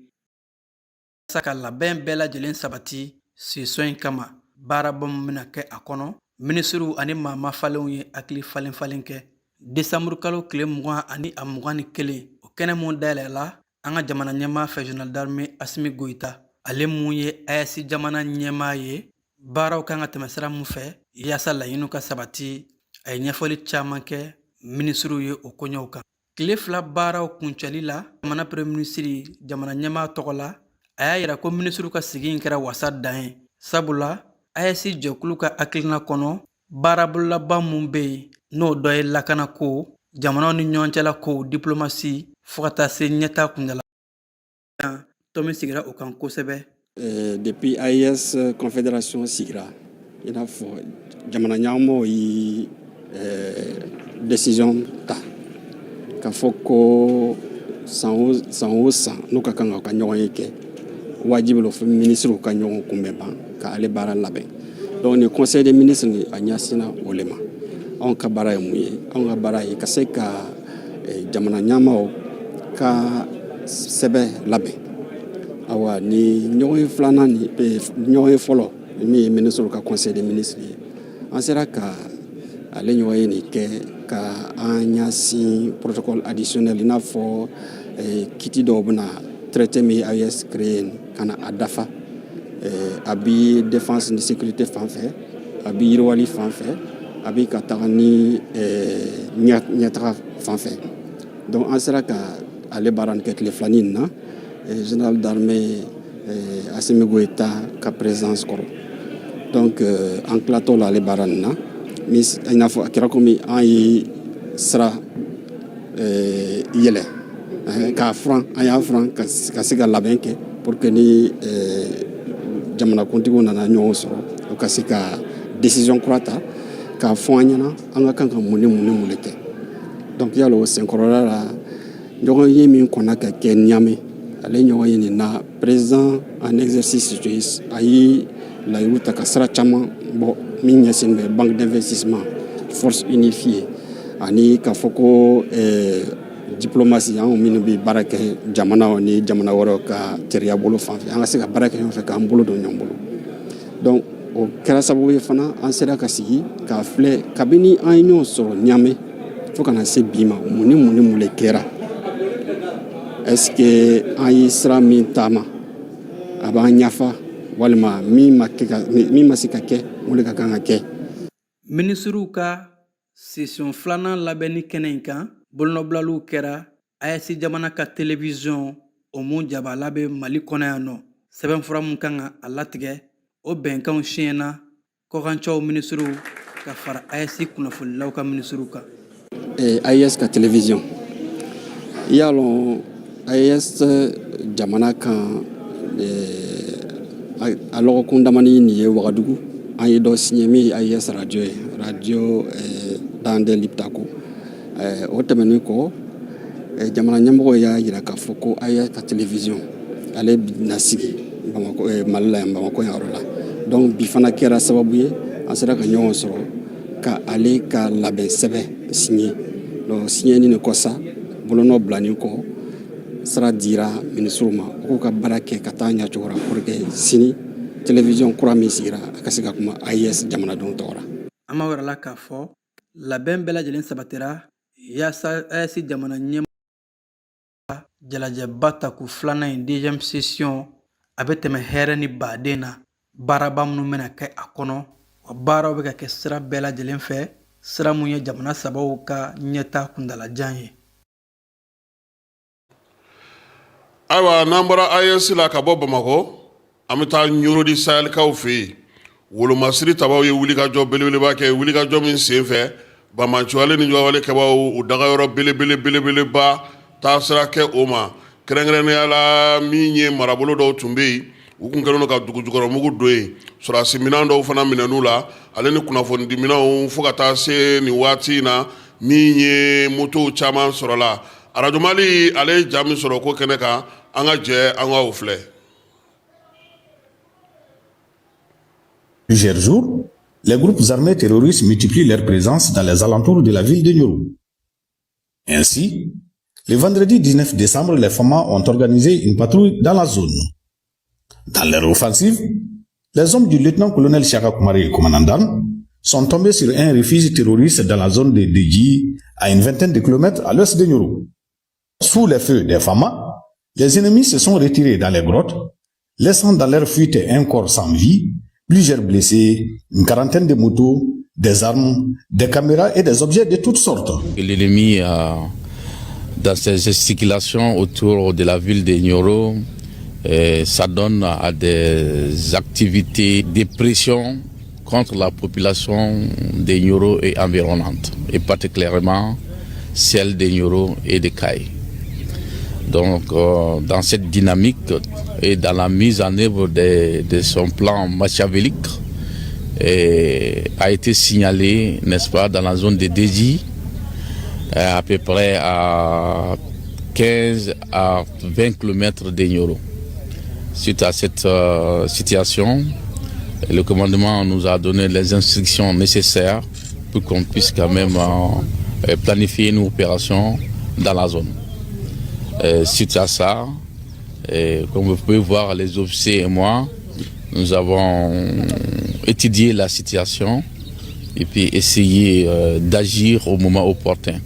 walasa ka labɛn bɛɛ lajɛlen sabati sesɔn in kama, baaraba min bɛna kɛ a kɔnɔ. Minisiriw ani maa mafalenw ye hakili falen falen kɛ desanburukalo tile 20 ani a 21, o kɛnɛ mun dayɛlɛla an ka jamana ɲɛmaa fɛ, général d'armée Asimi Goyita, ale mun ye AES jamana ɲɛmaa ye. Baaraw kan ka tɛmɛ sira mun fɛ yaasa laɲiniw ka sabati, a ye ɲɛfɔli caman kɛ minisiriw ye o koɲɛw kan. Tile 2 baaraw kuncɛli la, jamana premier minisiri, jamana ɲɛmaa tɔgɔ la, a y'a yira ko minisiriw ka sigi in kɛra wasa dan ye, sabula AES jɛkulu ka hakilina kɔnɔ, baarabololaba mun bɛ yen, n'o dɔ ye lakanako, jamanaw ni ɲɔgɔn cɛla kow, diplomasi, fo ka taa se ɲɛtaa kuntaala tɔn min sigira o kan kosɛbɛ. Depuis AES confédération sigira, i n'a fɔ jamana ɲɛmɔgɔw ye décision ta k'a fɔ ko san o san o san n'u ka kan ka ɲɔgɔn ye kɛ, wajibi lo fo minisiriw ka ɲɔgɔn kunbɛn ban ka ale baara labɛn. Donc ni conseil des ministres ni a ɲɛsinna o le ma. Anw ka baara ye mun ye? Anw ka baara ye ka se ka jamana ɲɛmaaw ka sɛbɛn labɛn. Awa, ni ɲɔgɔn ye filanan ni ɲɔgɔn ye fɔlɔ min ye minisiriw ka conseil des ministres ye, an sera ka ale ɲɔgɔn ye nin kɛ ka an ɲɛsin protocole additionnel, i n'a fɔ kiti dɔw bɛna traité min AES créé ka na a dafa. A bi défense ni sécurité fan fɛ, a bi yiriwali fan fɛ, a bi ka taga ni ɲɛtaga fan fɛ. Donc an sera ka ale baara nin kɛ tile filanin na, général d'armée Assimi Goïta ka présidence kɔrɔ. Donc an tilatɔ la ale baara nin na, i n'a fɔ a kɛra komi an ye sira yɛlɛ k'a furan, an y'a furan ka se ka labɛn kɛ pour que ni jamanakuntigiw nana ɲɔgɔn sɔrɔ, u ka se ka décision kura ta k'a fɔ an ɲɛna an ka kan ka mun ni mun ni mun de kɛ. Donc yala o senkɔrɔla la, ɲɔgɔn ye min kɔnna ka kɛ Niamey, ale ɲɔgɔn ye nin na, président en exercice a ye layiru ta ka sira caman bɔ min ɲɛsin bɛ banque d'investissement, force unifiée, ani k'a fɔ ko Diplomasi, anw minnu bɛ baara kɛ jamanaw ni jamana wɛrɛw ka teriya bolo fan fɛ, an ka se ka baara kɛ ɲɔgɔn fɛ, k'an bolo don ɲɔgɔn bolo. Donc o kɛra sababu ye fana, an sera ka sigi k'a filɛ kabini an ye ɲɔgɔn sɔrɔ Ɲamɛ fo ka na se bi ma, mun ni mun ni mun de kɛra? Est ce que an ye sira min taama, a b'an ɲafa, walima min ma min ma se ka kɛ, o de ka kan ka kɛ? Minisiriw ka session filanan labɛnni kɛnɛ in kan, bolonɔbilaliw kɛra AES jamana ka televiziyɔn o mun jabala bɛ Mali kɔnɔ yan nɔ, sɛbɛnfura mun kan ka a latigɛ, o bɛnkanw siɲɛna kɔkancɛw minisiriw ka fara AES kunnafonilaw ka minisiriw kan. AES ka télévision, i y'a lɔn, AES jamana kan, a lɔgɔkun damani nin ye, Wagadugu, an ye dɔ signé min ye AES radio ye, radio Dande Liptako. O tɛmɛnen kɔ, jamana ɲɛmɔgɔ y'a jira k'a fɔ ko AES ka télévision, ale na sigi Bamakɔ, Mali la yan, Bamakɔ yan yɔrɔ la. Donc bi fana kɛra sababu ye, an sera ka ɲɔgɔn sɔrɔ ka ale ka labɛn sɛbɛn signé. Donc signé nin kɔ sa, bolonɔ bilanin kɔ, sira dira minisiriw ma u k'u ka baara kɛ ka taa ɲɛ cogo la pour que sini télévision kura min sigira, a ka se ka kuma AES jamanadenw tɔgɔ la. An b'a yira la k'a fɔ labɛn bɛɛ lajɛlen sabatira yaasa AES jamana ɲɛmɔgɔ jalajɛba tako filanan in, deuxième session, a bɛ tɛmɛ hɛrɛ ni baden na. Baaraba minnu bɛna kɛ a kɔnɔ, wa baaraw bɛ ka kɛ sira bɛɛ lajɛlen fɛ, sira mun ye jamana sabaw ka ɲɛta kuntalajan ye. Ayiwa, n'an bɔra AES la ka bɔ Bamakɔ, an bɛ taa Ɲoro di Sahelikaw fɛ yen. Wolomasiri tabaw ye wulikajɔ belebeleba kɛ, wulikajɔ min senfɛ banbaanciwale ni juguwale kɛbaaw u dagayɔrɔ belebele belebeleba taasira kɛ o ma. Kɛrɛnkɛrɛnnenya la, min ye marabolo dɔw tun bɛ yen, u kun kɛlen don ka dugujukɔrɔmugu don yen, sɔrɔdasi minɛn dɔw fana minɛn'u la, ale ni kunnafonidiminɛnw, fo ka taa se nin waati in na, min ye motow caman sɔrɔla. Arajo Mali ale ye ja min sɔrɔ ko kɛnɛ kan, an ka jɛ an ka o filɛ. Plusieurs jours, les groupes armés terroristes multiplient leur présence dans les alentours de la ville de Nioro. Ainsi, le vendredi 19 décembre, les FAMA ont organisé une patrouille dans la zone. Dans leur offensive, les hommes du lieutenant-colonel Chaka Koumari, commandant, sont tombés sur un refuge terroriste dans la zone de Deji, à une vingtaine de kilomètres à l'ouest de Nioro. Sous les feux des FAMA, les ennemis se sont retirés dans les grottes, laissant dans leur fuite un corps sans vie, plusieurs blessés, une quarantaine de motos, des armes, des caméras et des objets de toutes sortes. L'ennemi, dans ses gesticulations autour de la ville de Nioro, s'adonne à des activités de pression contre la population de Nioro et environnante, et particulièrement celle de Nioro et de Kayes. Donc, dans cette dynamique et dans la mise en œuvre de son plan machiavélique, et a été signalé, n'est-ce pas, dans la zone de Déji, à peu près à 15 à 20 km de Nioro. Suite à cette situation, le commandement nous a donné les instructions nécessaires pour qu'on puisse quand même planifier une opération dans la zone. Suite à ça, et comme vous pouvez voir, les officiers et moi, nous avons étudié la situation et puis essayé d'agir au moment opportun.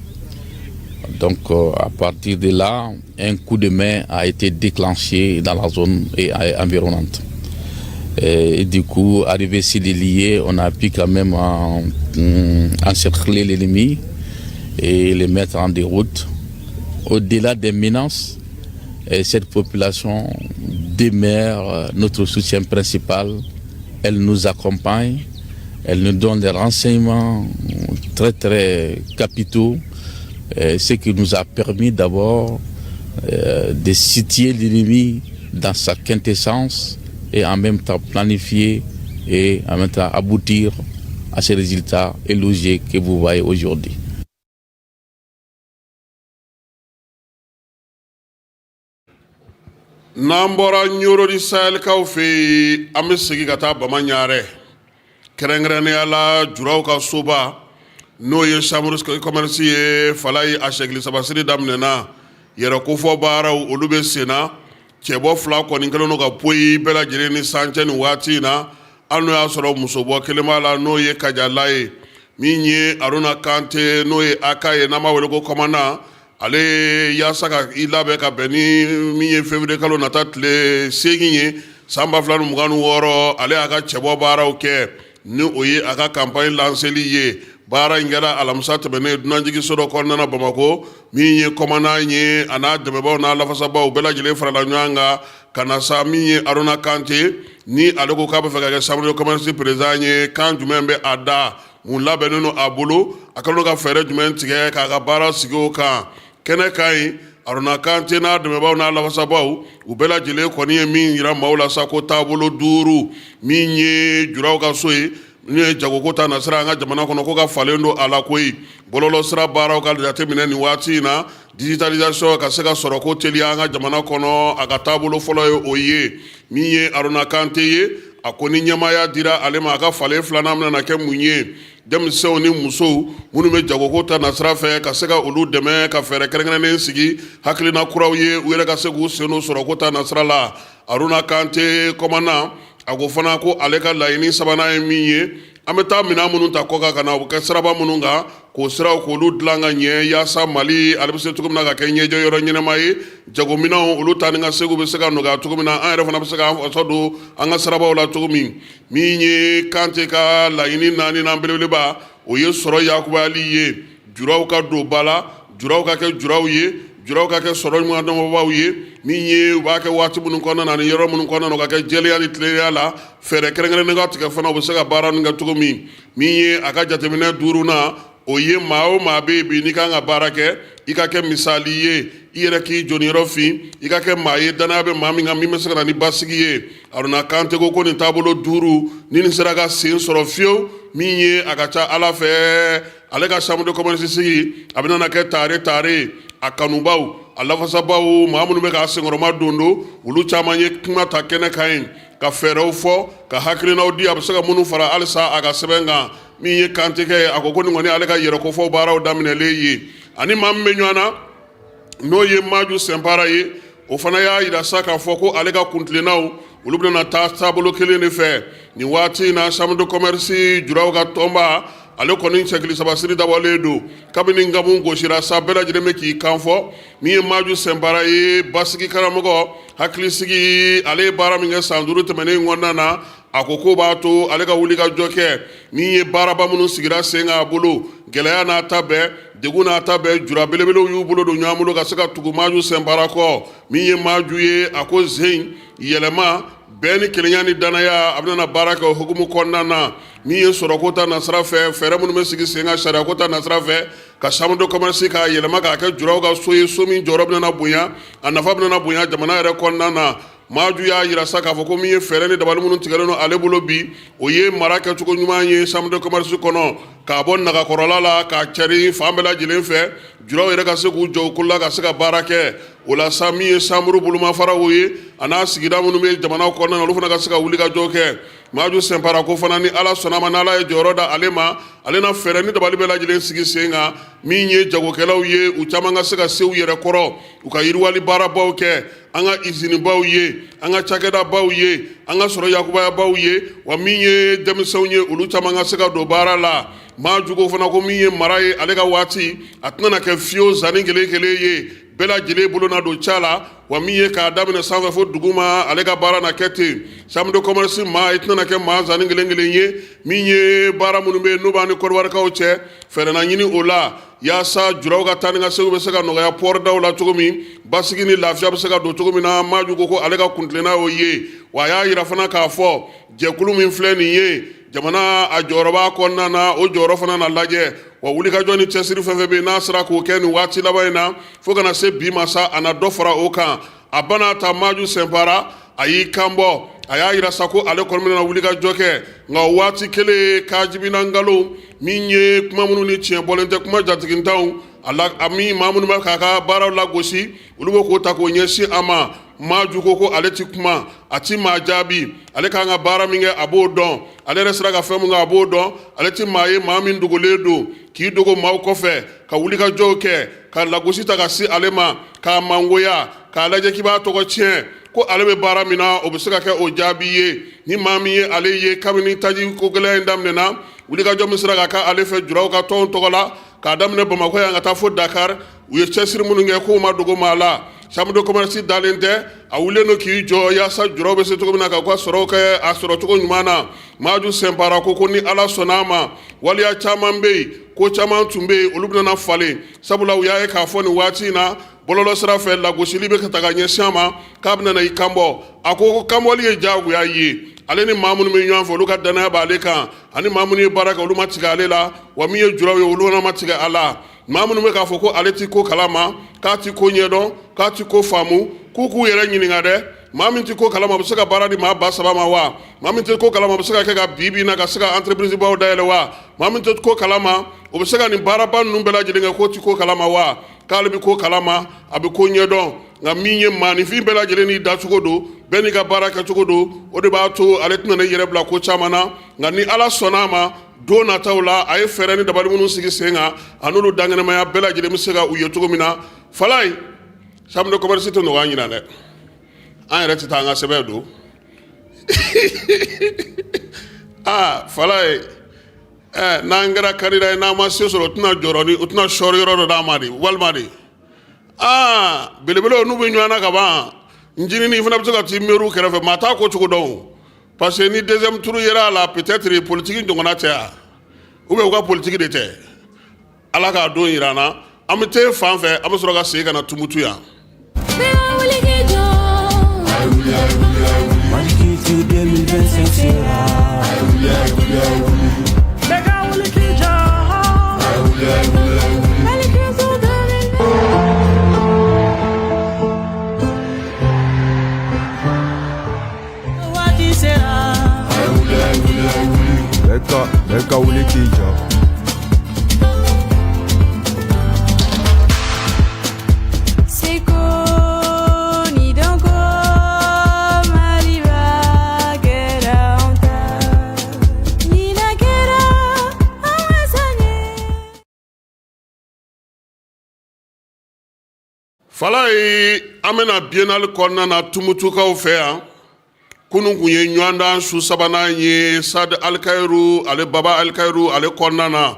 Donc à partir de là, un coup de main a été déclenché dans la zone et environnante. Et du coup, arrivé sur les lieux, on a pu quand même encercler l'ennemi et les mettre en déroute. Au-delà des menaces, cette population demeure notre soutien principal. Elle nous accompagne, elle nous donne des renseignements très très capitaux, ce qui nous a permis d'abord de situer l'ennemi dans sa quintessence et en même temps planifier et en même temps aboutir à ces résultats élogieux que vous voyez aujourd'hui. N'an bɔra Ɲoro di Sahelikaw fɛ yen, an bɛ segin ka taa Bama Ɲarɛ, kɛrɛnkɛrɛnnenya la juraw ka soba. n'o ye chambre de commerce ye. Falayi, a sɛkili sabasiri daminɛna, yɛrɛ kofɔ baaraw olu bɛ sen na. Cɛbɔ fila kɔni kɛlen don ka poyi bɛɛ lajɛlen ni san cɛ nin waati in na, hali n'o y'a sɔrɔ musobɔ kelen b'a la, n'o ye Kajala ye. Min ye Aruna Kante, n'o ye aka ye, n'an b'a wele ko commandant, ale yaasa ka i labɛn ka bɛn ni min ye février kalo nata tile 8 ye san 2026, ale y'a ka cɛbɔ baaraw kɛ, ni o ye a ka campagne lanceli ye. Baara in kɛra alamisa tɛmɛnen dunanjiginso dɔ kɔnɔna na Bamakɔ. Min ye commandant ye, a n'a dɛmɛbaaw n'a lafasabaaw bɛɛ lajɛlen farala ɲɔgɔn kan ka na sa. Min ye Aruna Kante, ni ale ko k'a bɛ fɛ ka kɛ chambre de commerce président ye, kan jumɛn bɛ a da? Mun labɛnnen don a bolo? A kɛlen don ka fɛɛrɛ jumɛn tigɛ k'a ka baara sigi o kan kɛnɛ kan yen? Aruna Kante n'a dɛmɛbaaw n'a lafasabaaw, u bɛɛ lajɛlen kɔni ye min yira maaw la sa, ko taabolo duuru min ye juraw ka so ye, n'o ye jagoko ta nasira an ka jamana kɔnɔ, ko ka falen don a la koyi. Bɔlɔlɔsira baaraw ka jateminɛ nin waati in na, digitalisation ka se ka sɔrɔ ko teliya an ka jamana kɔnɔ, a ka taabolo fɔlɔ ye o ye. Min ye Aruna Kante ye, a ko ni ɲɛmaaya dira ale ma, a ka falen filanan bɛna kɛ mun ye? Denmisɛnw ni musow minnu bɛ jagoko ta nasira fɛ, ka se ka olu dɛmɛ ka fɛɛrɛ kɛrɛnkɛrɛnnen sigi, hakilina kuraw ye, u yɛrɛ ka se k'u sen don sɔrɔko ta nasira la. Aruna Kante commandant, a ko fana ko ale ka laɲini sabanan ye min ye, an bɛ taa minɛn minnu ta kɔkan ka na, u bɛ kɛ siraba minnu kan, k'o siraw k'olu dilan ka ɲɛ, yaasa Mali ale bɛ se cogo min na ka kɛ ɲɛjɛ yɔrɔ ɲɛnama ye. Jagominɛnw olu taa ni ka seginw bɛ se ka nɔgɔya cogo min na, an yɛrɛ fana bɛ se k'an fasa don an ka sirabaw la cogo min. Min ye Kante ka laɲini naaninan belebeleba, o ye sɔrɔ yakubayali ye, juraw ka don ba la, juraw ka kɛ juraw ye, juraw ka kɛ sɔrɔ ɲuman ye. Min ye u b'a kɛ waati minnu kɔnɔna na ni yɔrɔ minnu kɔnɔna na, u ka kɛ jɛlenya ni tilennenya la, fɛɛrɛ kɛrɛnkɛrɛnnen ka tigɛ fana, u bɛ se ka baara ninnu kɛ cogo min. Min ye a ka jateminɛ duurunan, o ye maa o maa bɛ yen bi n'i kan ka baara kɛ, i ka kɛ misali ye, i yɛrɛ k'i jɔniyɔrɔ fin, i ka kɛ maa ye danaya bɛ maa min kan, min bɛ se ka na ni basigi ye. Aruna Kante ko ko nin taabolo duuru ni nin sera ka sen sɔrɔ fiyewu, min ye a ka ca Ala fɛ, ale ka chambre de commerce sigi a bɛna kɛ tare tare. A kanubaw, a lafasabaw, maa minnu bɛ k'a senkɔrɔma don don, olu caman ye kuma ta kɛnɛ kan yen ka fɛɛrɛw fɔ, ka hakilinaw di, a bɛ se ka minnu fara halisa a ka sɛbɛn kan. Min ye Kante kɛ ye, a ko ko nin kɔni ale ka yɛrɛkofɔ baaraw daminɛlen ye. Ani maa min bɛ ɲɔgɔn na, n'o ye Maju Sɛnpara ye, o fana y'a yira sa k'a fɔ ko ale ka kuntilennaw olu bɛna taa taabolo kelen de fɛ nin waati in na. Chambre de commerce juraw ka tɔnba, ale kɔni cɛkili sabasiri dabɔlen don kabini nkamu gosira sa, bɛɛ lajɛlen bɛ k'i kan fɔ. Min ye Maju Sɛnpara ye, basigi karamɔgɔ, hakilisigi, ale ye baara min kɛ san 5 tɛmɛnen kɔnɔna na, a ko ko b'a to ale ka wuli ka jɔ kɛ. Min ye baaraba minnu sigira sen kan a bolo, gɛlɛya n'a ta bɛɛ, degun n'a ta bɛɛ, jura belebelew y'u bolo don ɲɔgɔn bolo ka se ka tugu Maju Sɛnpara kɔ. Min ye Maju ye, a ko zen yɛlɛma, bɛn ni kelenya ni danaya, a bɛna baara kɛ o hukumu kɔnɔna na. Min ye sɔrɔko ta nasira fɛ, fɛɛrɛ minnu bɛ sigi sen kan sariyako ta nasira fɛ, ka chambre de commerce k'a yɛlɛma k'a kɛ juraw ka so ye, so min jɔyɔrɔ bɛna bonya, a nafa bɛna bonya jamana yɛrɛ kɔnɔna na. Maju y'a yira sa k'a fɔ ko min ye fɛɛrɛ ni dabali minnu tigɛlen don ale bolo bi, o ye mara kɛcogo ɲuman ye chambre de commerce kɔnɔ, k'a bɔ nagakɔrɔla la k'a cɛri fan bɛɛ lajɛlen fɛ, juraw yɛrɛ ka se k'u jɔ u kolo la ka se ka baara kɛ. O la sa, min ye chambre bolomafaraw ye, a n'a sigida minnu bɛ jamana kɔnɔna na, olu fana ka se ka wuli ka jɔ kɛ. Maju Sɛnpara ko fana ni Ala sɔnna ma, n'Ala ye jɔyɔrɔ da ale ma, ale na fɛɛrɛ ni dabali bɛɛ lajɛlen sigi sen kan, min ye jagokɛlaw ye, u caman ka se ka se u yɛrɛ kɔrɔ, u ka yiriwali baarabaw kɛ, an ka izinibaw ye, an ka cakɛdabaw ye, an ka sɔrɔ yakubayabaw ye, wa min ye denmisɛnw ye, olu caman ka se ka don baara la. Maju ko fana ko min ye mara ye ale ka waati, a tɛna kɛ fiyewu zanni kelen kelen ye, bɛɛ lajɛlen bolo na don ca la, wa min ye k'a daminɛ sanfɛ fo duguma, ale ka baara na kɛ ten. Chambre de commerce maa, i tɛna kɛ maa zanni kelen kelen ye. Min ye baara minnu bɛ yen n'u b'an ni Kɔdiwarikaw cɛ, fɛɛrɛ na ɲini o la yaasa juraw ka taa ni ka seginw bɛ se ka nɔgɔya port daw la cogo min, basigi ni lafiya bɛ se ka don cogo min na. Maju ko ko ale ka kuntilenna y'o ye. Wa a y'a yira fana k'a fɔ jɛkulu min filɛ nin ye, jamana a jɔyɔrɔ b'a kɔnɔna na, o jɔyɔrɔ fana na lajɛ, wa wulikajɔ ni cɛsiri fɛn fɛn bɛ yen n'a sera k'o kɛ nin waati laban in na fo ka na se bi ma sa, a na dɔ fara o kan. A bana ta Maju Sɛnpara, a y'i kan bɔ, a y'a yira sa ko ale kɔni bɛna wuli ka jɔ kɛ, nka o waati kelen kajibina nkalon min ye kuma minnu ni tiɲɛ bɔlen tɛ, kuma jatigintanw a la, a min maa minnu bɛ k'a ka baaraw lagosi, olu bɛ k'o ta k'o ɲɛsin a ma. Maju ko ko ale ti kuma, a ti maa jaabi, ale kan ka baara min kɛ a b'o dɔn, ale yɛrɛ sera ka fɛn min kɛ a b'o dɔn. Ale ti maa ye maa min dogolen don k'i dogo maaw kɔfɛ ka wulikajɔw kɛ ka lagosi ta ka se ale ma k'a mangoya k'a lajɛ k'i b'a tɔgɔ tiɲɛ, ko ale bɛ baara min na o bɛ se ka kɛ o jaabi ye. Ni maa min ye ale ye kabini taji ko gɛlɛya in daminɛna, wulikajɔ min sera ka kɛ ale fɛ juraw ka tɔn tɔgɔ la k'a daminɛ Bamakɔ yan ka taa fo Dakar, u ye cɛsiri minnu kɛ k'o ma dogo maa la. Chambre de commerce dalen tɛ, a wulilen don k'i jɔ yaasa juraw bɛ se cogo min na ka u ka sɔrɔw kɛ a sɔrɔcogo ɲuman na. Maju Sɛnpara ko ni Ala sɔnna a ma, waleya caman bɛ yen, ko caman tun bɛ yen, olu bɛna falen, sabula u y'a ye k'a fɔ nin waati in na bɔlɔlɔ sira fɛ lagosili bɛ ka taga ɲɛsin a ma, k'a bɛna i kanbɔ. A ko kanbɔli ye diyagoya ye, ale ni maa minnu bɛ ɲɔgɔn fɛ olu ka dannaya b'ale kan, ani maa minnu ye baara kɛ olu ma tigɛ ale la, wa min ye juraw ye olu fana ma tigɛ a la. Maa minnu bɛ k'a fɔ ko ale ti ko kalama, k'a ti ko ɲɛdɔn, k'a ti ko faamu, k'u k'u yɛrɛ ɲininka dɛ. Maa min ti ko kalama, o bɛ se ka baara di maa 3000 ma wa? Maa min tɛ ko kalama, o bɛ se ka kɛ ka bi bi in na ka se ka entreprise baw dayɛlɛ wa? Maa min tɛ ko kalama, o bɛ se ka nin baaraba ninnu bɛɛ lajɛlen kɛ k'o ti ko kalama wa? K'ale bɛ ko kalama, a bɛ ko ɲɛdɔn, nka min ye maaninfin bɛɛ lajɛlen n'i dacogo don, bɛɛ n'i ka baara kɛcogo don, o de b'a to ale tɛna n'i yɛrɛ bila ko caman na. Nka ni Ala sɔnna a ma, don nataw la a ye fɛɛrɛ ni dabali minnu sigi sen kan, a n'olu dankɛnɛmaya bɛɛ lajɛlen bɛ se ka u ye cogo min na. Falaye, chambre de commerce tɛ nɔgɔya ɲinan dɛ, an yɛrɛ tɛ taa an ka sɛbɛn don. Aa Falaye, n'an kɛra candidat ye, n'an ma se sɔrɔ, u tɛna jɔrɔ ni u tɛna sɔɔri yɔrɔ dɔ d'an ma de, walima de aa belebelew n'u bɛ ɲɔgɔn na ka ban, ncinin fana bɛ se ka t'i miiri u kɛrɛfɛ, maa t'a ko cogo dɔn o, parce que ni deuxième tour yera a la, peut-être politique ɲɔgɔnna tɛ yan, ou bien u ka politique de tɛ. Ala k'a don yira an na. An bɛ te fan fɛ, an bɛ sɔrɔ ka segin ka na Tumutu yan. Mali 2025 sera. Bɛɛ ka wuli k'i jɔ. Seko ni dɔnko Maliba kɛra anw ta ɲinan kɛra an ka san ye. Falaye, an bɛna biennale kɔnɔna na Tumutukaw fɛ yan. Kunun kun ye ɲɔgɔndan su sabanan ye Stade Alikayiru, ale Baba Alikayiru ale kɔnɔna na.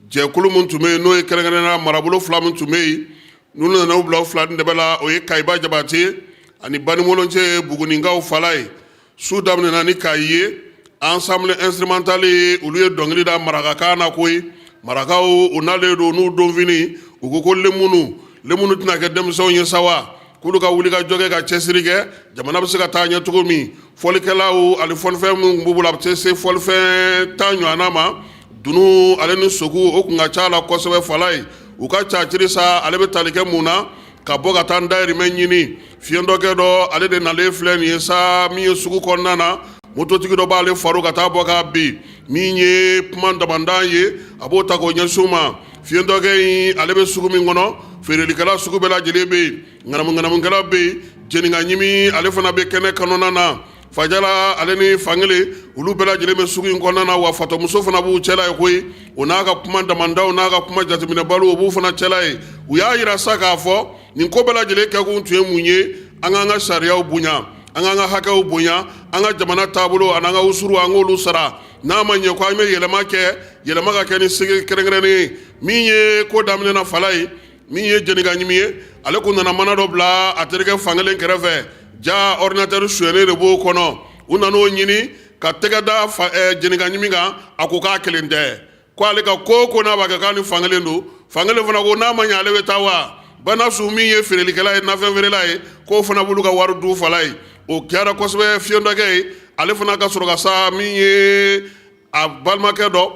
Jɛkulu min tun bɛ yen, n'o ye kɛrɛnkɛrɛnnenya marabolo fila min tun bɛ yen, n'u nana u bila u fila ni dɛbɛ la, o ye Kayiba Jabate ani Banimɔlɔnce Buguninkaw. Falaye, su daminɛna ni Kayi ye. Ensemble instrumental ye, olu ye dɔnkili da marakakan na koyi. Marakaw u nalen don n'u donfini, u ko ko lemunu lemunu tɛna kɛ denmisɛnw ye sa wa, k'olu ka wuli ka jɔ kɛ ka cɛsiri kɛ, jamana bɛ se ka taa ɲɛ cogo min. Fɔlikɛlaw ani fɔlifɛn minnu b'u bolo, a bɛ se fɔlifɛn 10 ɲɔgɔnna ma. Dunun ale ni sogo, o kun ka ca la kosɛbɛ. Falaye, u ka caciri sa, ale bɛ tali kɛ mun na ka bɔ ka taa n dayirimɛ ɲini. Fiyentɔkɛ dɔ ale de nalen filɛ nin ye sa, min ye sugu kɔnɔna na, mototigi dɔ b'ale faro ka taa bɔ k'a bin. Min ye kuma damandan ye, a b'o ta k'o ɲɛsin u ma. Fiyentɔkɛ in ale bɛ sugu min kɔnɔ, feerelikɛla sugu bɛɛ lajɛlen bɛ yen, ŋanamuŋanamukɛla bɛ yen, jenika ɲimi ale fana bɛ kɛnɛ kɔnɔna na. Fajala ale ni Fankelen, olu bɛɛ lajɛlen bɛ sugu in kɔnɔna na, wa fatɔmuso fana b'u cɛla ye koyi. O n'a ka kuma damandaw n'a ka kuma jateminɛbaliw, o b'u fana cɛla ye. U y'a yira sa k'a fɔ nin ko bɛɛ lajɛlen kɛkun tun ye mun ye? An k'an ka sariyaw bonya, an k'an ka hakɛw bonya, an ka jamana taabolo ani an ka usuru, an k'olu sara. N'a ma ɲɛ ko an bɛ yɛlɛma kɛ, yɛlɛma ka kɛ ni sigi kɛrɛnkɛrɛnnen ye. Min ye ko daminɛna, Falaye, min ye jenika ɲimi ye, ale kun nana mana dɔ bila a terikɛ Fankelen kɛrɛfɛ, ja ordinateur sonyɛnen de b'o kɔnɔ. U nan'o ɲini ka tɛgɛ da jenika ɲimi kan, a ko k'a kelen tɛ, ko ale ka ko ko n'a b'a kɛ k'a ni Fankelen don. Fankelen fana ko n'a ma ɲɛ ale bɛ taa wa. Banasu min ye feerelikɛla ye, nafɛn feerela ye, k'o fana b'olu ka wari dun. Falaye, o kɛra kosɛbɛ. Fiyentɔkɛ ye, ale fana ka sɔrɔ ka sa, min ye a balimakɛ dɔ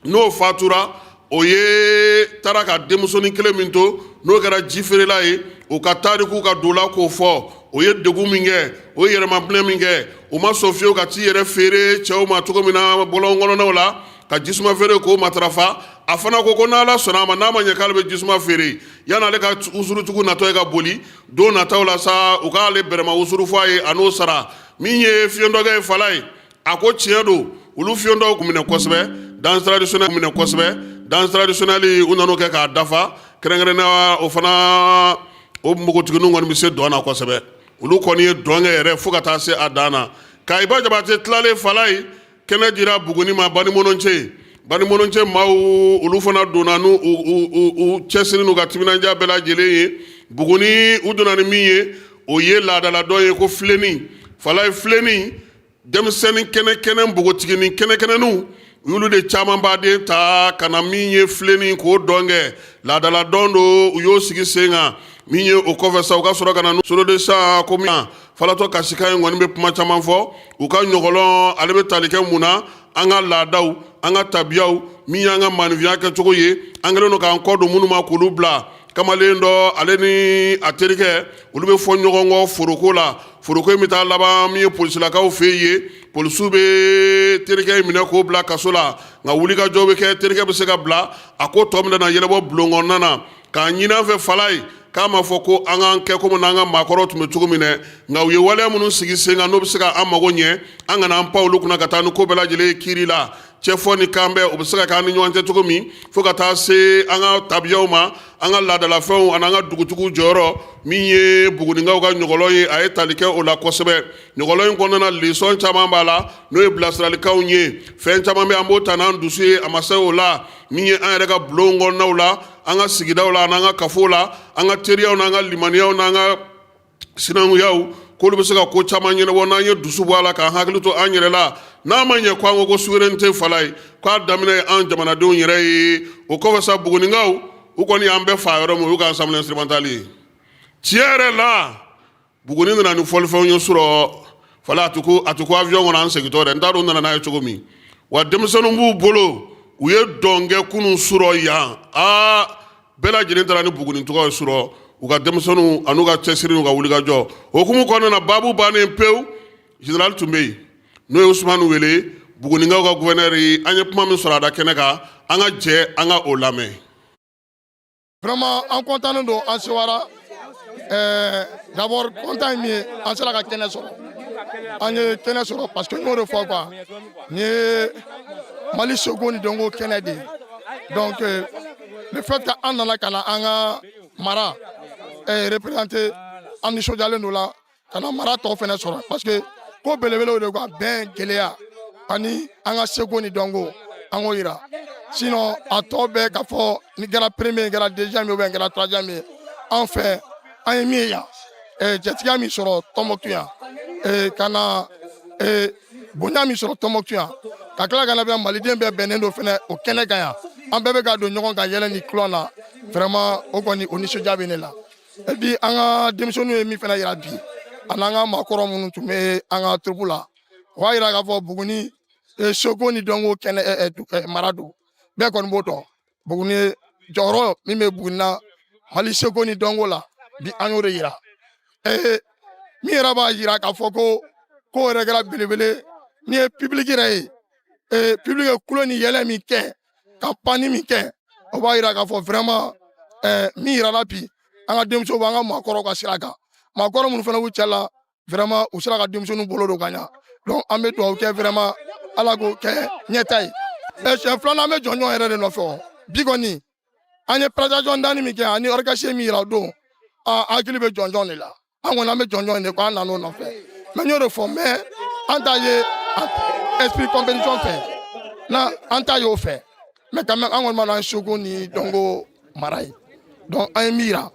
n'o fatura, o ye taara ka denmusonin kelen min to, n'o kɛra ji feerela ye, o ka tariku ka don la k'o fɔ. O ye degun min kɛ, o ye yɛrɛmaminɛ min kɛ, o ma sɔn fiyewu ka t'i yɛrɛ feere cɛw ma cogo min na bɔlɔn kɔnɔnaw la, ka jisuma feere k'o matarafa. A fana ko ko n'Ala sɔnna a ma, n'a ma ɲɛ k'ale bɛ jisuma feere, yan'ale ka wusurutugu natɔ ye ka boli don nataw la sa, u k'ale bɛrɛma wusuru fɔ a ye, a n'o sara. Min ye fiyentɔkɛ ye, fala ye, a ko tiɲɛ don, olu fiyentɔw kun minɛ kosɛbɛ, danse traditionnelle minɛ kosɛbɛ, danse traditionnelle u nan'o kɛ k'a dafa. Kɛrɛnkɛrɛnnenya o fana, o npogotigininw kɔni bɛ se dɔn na kosɛbɛ. Olu kɔni ye dɔn kɛ yɛrɛ fo ka taa se a dan na. Kayiba Jabate tilalen, fala ye, kɛnɛ dira Buguni ma. Banimɔnɔcɛ, Banimɔnɔcɛ maaw, olu fana donna n'u u cɛsiri n'u ka timinandiya bɛɛ lajɛlen ye. Buguni, u donna ni min ye, o ye laadaladɔn ye ko filenni. Fala ye, filenni denmisɛnnin kɛnɛ kɛnɛ, npogotiginin kɛnɛ kɛnɛninw, u y'olu de caman baden ta ka na min ye filenni k'o dɔn kɛ. Laadaladɔn don, u y'o sigi sen kan. Min ye o kɔfɛ sa, u ka sɔrɔ ka na solo de sa ko min falatɔ kasikan in kɔni bɛ kuma caman fɔ. U ka ɲɔgɔlɔn, ale bɛ tali kɛ mun na? An ka laadaw, an ka tabiyaw, min y'an ka maninfinya kɛcogo ye, an kɛlen don k'an kɔ don minnu ma k'olu bila. Kamalen dɔ, ale ni a terikɛ, olu bɛ fɔ ɲɔgɔn kɔ foroko la. Foroko in bɛ taa laban min ye polisilakaw fɛ yen. Polisiw bɛ terikɛ in minɛ k'o bila kaso la, nka wulikajɔ bɛ kɛ, terikɛ bɛ se ka bila. A ko tɔ min na yɛlɛbɔ bulon kɔnɔna na k'a ɲini an fɛ, fala ye, k'a ma fɔ ko an k'an kɛ komi n'an ka maakɔrɔw tun bɛ cogo min dɛ, nka u ye waleya minnu sigi sen kan, n'o bɛ se ka an mago ɲɛ, an kana an pan olu kunna ka taa ni ko bɛɛ lajɛlen ye kiiri la. Cɛfɔ ni kanbɛn, o bɛ se ka k'an ni ɲɔgɔn cɛ cogo min, fo ka taa se an ka tabiyaw ma, an ka laadalafɛnw ani an ka dugutigiw jɔyɔrɔ. Min ye Buguninkaw ka ɲɔgɔlɔn ye, a ye tali kɛ o la kosɛbɛ. Ɲɔgɔlɔn in kɔnɔna na, leçon caman b'a la, n'o ye bilasiralikanw ye. Fɛn caman bɛ, an b'o ta n'an dusu ye, a ma se o la. Min ye an yɛrɛ ka bulon kɔnɔnaw la, an ka sigidaw la, an'an ka kafow la, an ka teriyaw n'an ka limaniyaw n'an ka sinankunyaw, k'olu bɛ se ka ko caman ɲɛnabɔ n'an ye dusu bɔ a la, k'an hakili to an yɛrɛ la. N'a ma ɲɛ ko an ko ko souveraineté, fala ye, k'a daminɛ ye an jamanadenw yɛrɛ ye. O kɔfɛ sa, Buguninkaw, u kɔni y'an bɛɛ fa yɔrɔ min, o y'u ka ensemble instrumental ye. Tiɲɛ yɛrɛ la, Buguni nana ni fɔlifɛnw ye surɔ, fala, a tɛ ko avion kɔnɔ an segintɔ dɛ, n t'a dɔn u nana n'a ye cogo min wa. Denmisɛnninw b'u bolo, u ye dɔn kɛ kunun surɔ yan. Aa, bɛɛ lajɛlen taara ni Buguni tɔgɔ ye surɔ, u ka denmisɛnninw an'u ka cɛsiri n'u ka wulikajɔ. O hukumu kɔnɔna na, baabu bannen pewu, général tun bɛ yen, n'o ye Usumani Wele, Buguninkaw ka gouverneur ye. An ye kuma min sɔrɔ a da kɛnɛ kan, an ka jɛ an ka o lamɛn. Vraiment, an content don, an sewara. D'abord, content ye min ye, an sera ka kɛnɛ sɔrɔ, an ye kɛnɛ sɔrɔ, parce que n y'o de fɔ quoi, nin ye Mali seko ni dɔnko kɛnɛ de ye. Donc le fait que an nana ka na an ka mara représenter, an nisɔndiyalen don la ka na mara tɔ fɛnɛ sɔrɔ, parce que ko belebelew de quoi, bɛn, gɛlɛya ani an ka seko ni dɔnko, an k'o yira. Sinon a tɔ bɛɛ ka fɔ ni kɛra premier ye, kɛra deuxième ye ou bien kɛra troisième ye, an fɛ, an ye min ye yan, jatigiya min sɔrɔ Tɔnbɔkutu yan, ka na bonya min sɔrɔ Tɔnbɔkutu yan, ka tila ka na bɛ maliden bɛɛ bɛnnen don fɛnɛ o kɛnɛ kan yan, an bɛɛ bɛ ka don ɲɔgɔn kan yɛlɛ ni kulɔn na. Vraiment, o kɔni, o nisɔndiya bɛ ne la. Et puis an ka denmisɛnninw ye min fɛnɛ yira bi, ani an ka maakɔrɔ minnu tun bɛ an ka troupe la, o b'a yira k'a fɔ Buguni seko ni dɔnko kɛnɛ mara don. Bɛɛ kɔni b'o dɔn, Buguni jɔyɔrɔ min bɛ Buguni na Mali seko ni dɔnko la bi, an y'o de yira. Min yɛrɛ b'a yira k'a fɔ ko ko yɛrɛ kɛra belebele, n'i ye public yɛrɛ ye, public ye kulo ni yɛlɛ min kɛ, ka panni min kɛ, o b'a yira k'a fɔ vraiment min yirala bi, an ka denmisɛnw b'an ka maakɔrɔw ka sira kan. Maakɔrɔ minnu fana b'u cɛ la, vraiment u sera ka denmisɛnninw bolo don ka ɲa. Donc an bɛ dugawu kɛ, vraiment Ala k'o kɛ ɲɛta ye. Siɲɛ filanan, an bɛ jɔnjɔn yɛrɛ de nɔfɛ. O bi kɔni, an ye prestation danni min kɛ ani orchestre min yira o don, an hakili bɛ jɔnjɔn de la. An kɔni, an bɛ jɔnjɔn de kɔ, an nan'o nɔfɛ. Mais n y'o de fɔ, mais an t'a ye esprit compétition fɛ na, an t'a ye o fɛ. Mais quand même, an kɔni b'a dɔn an seko ni dɔnko mara ye. Donc an ye min yira,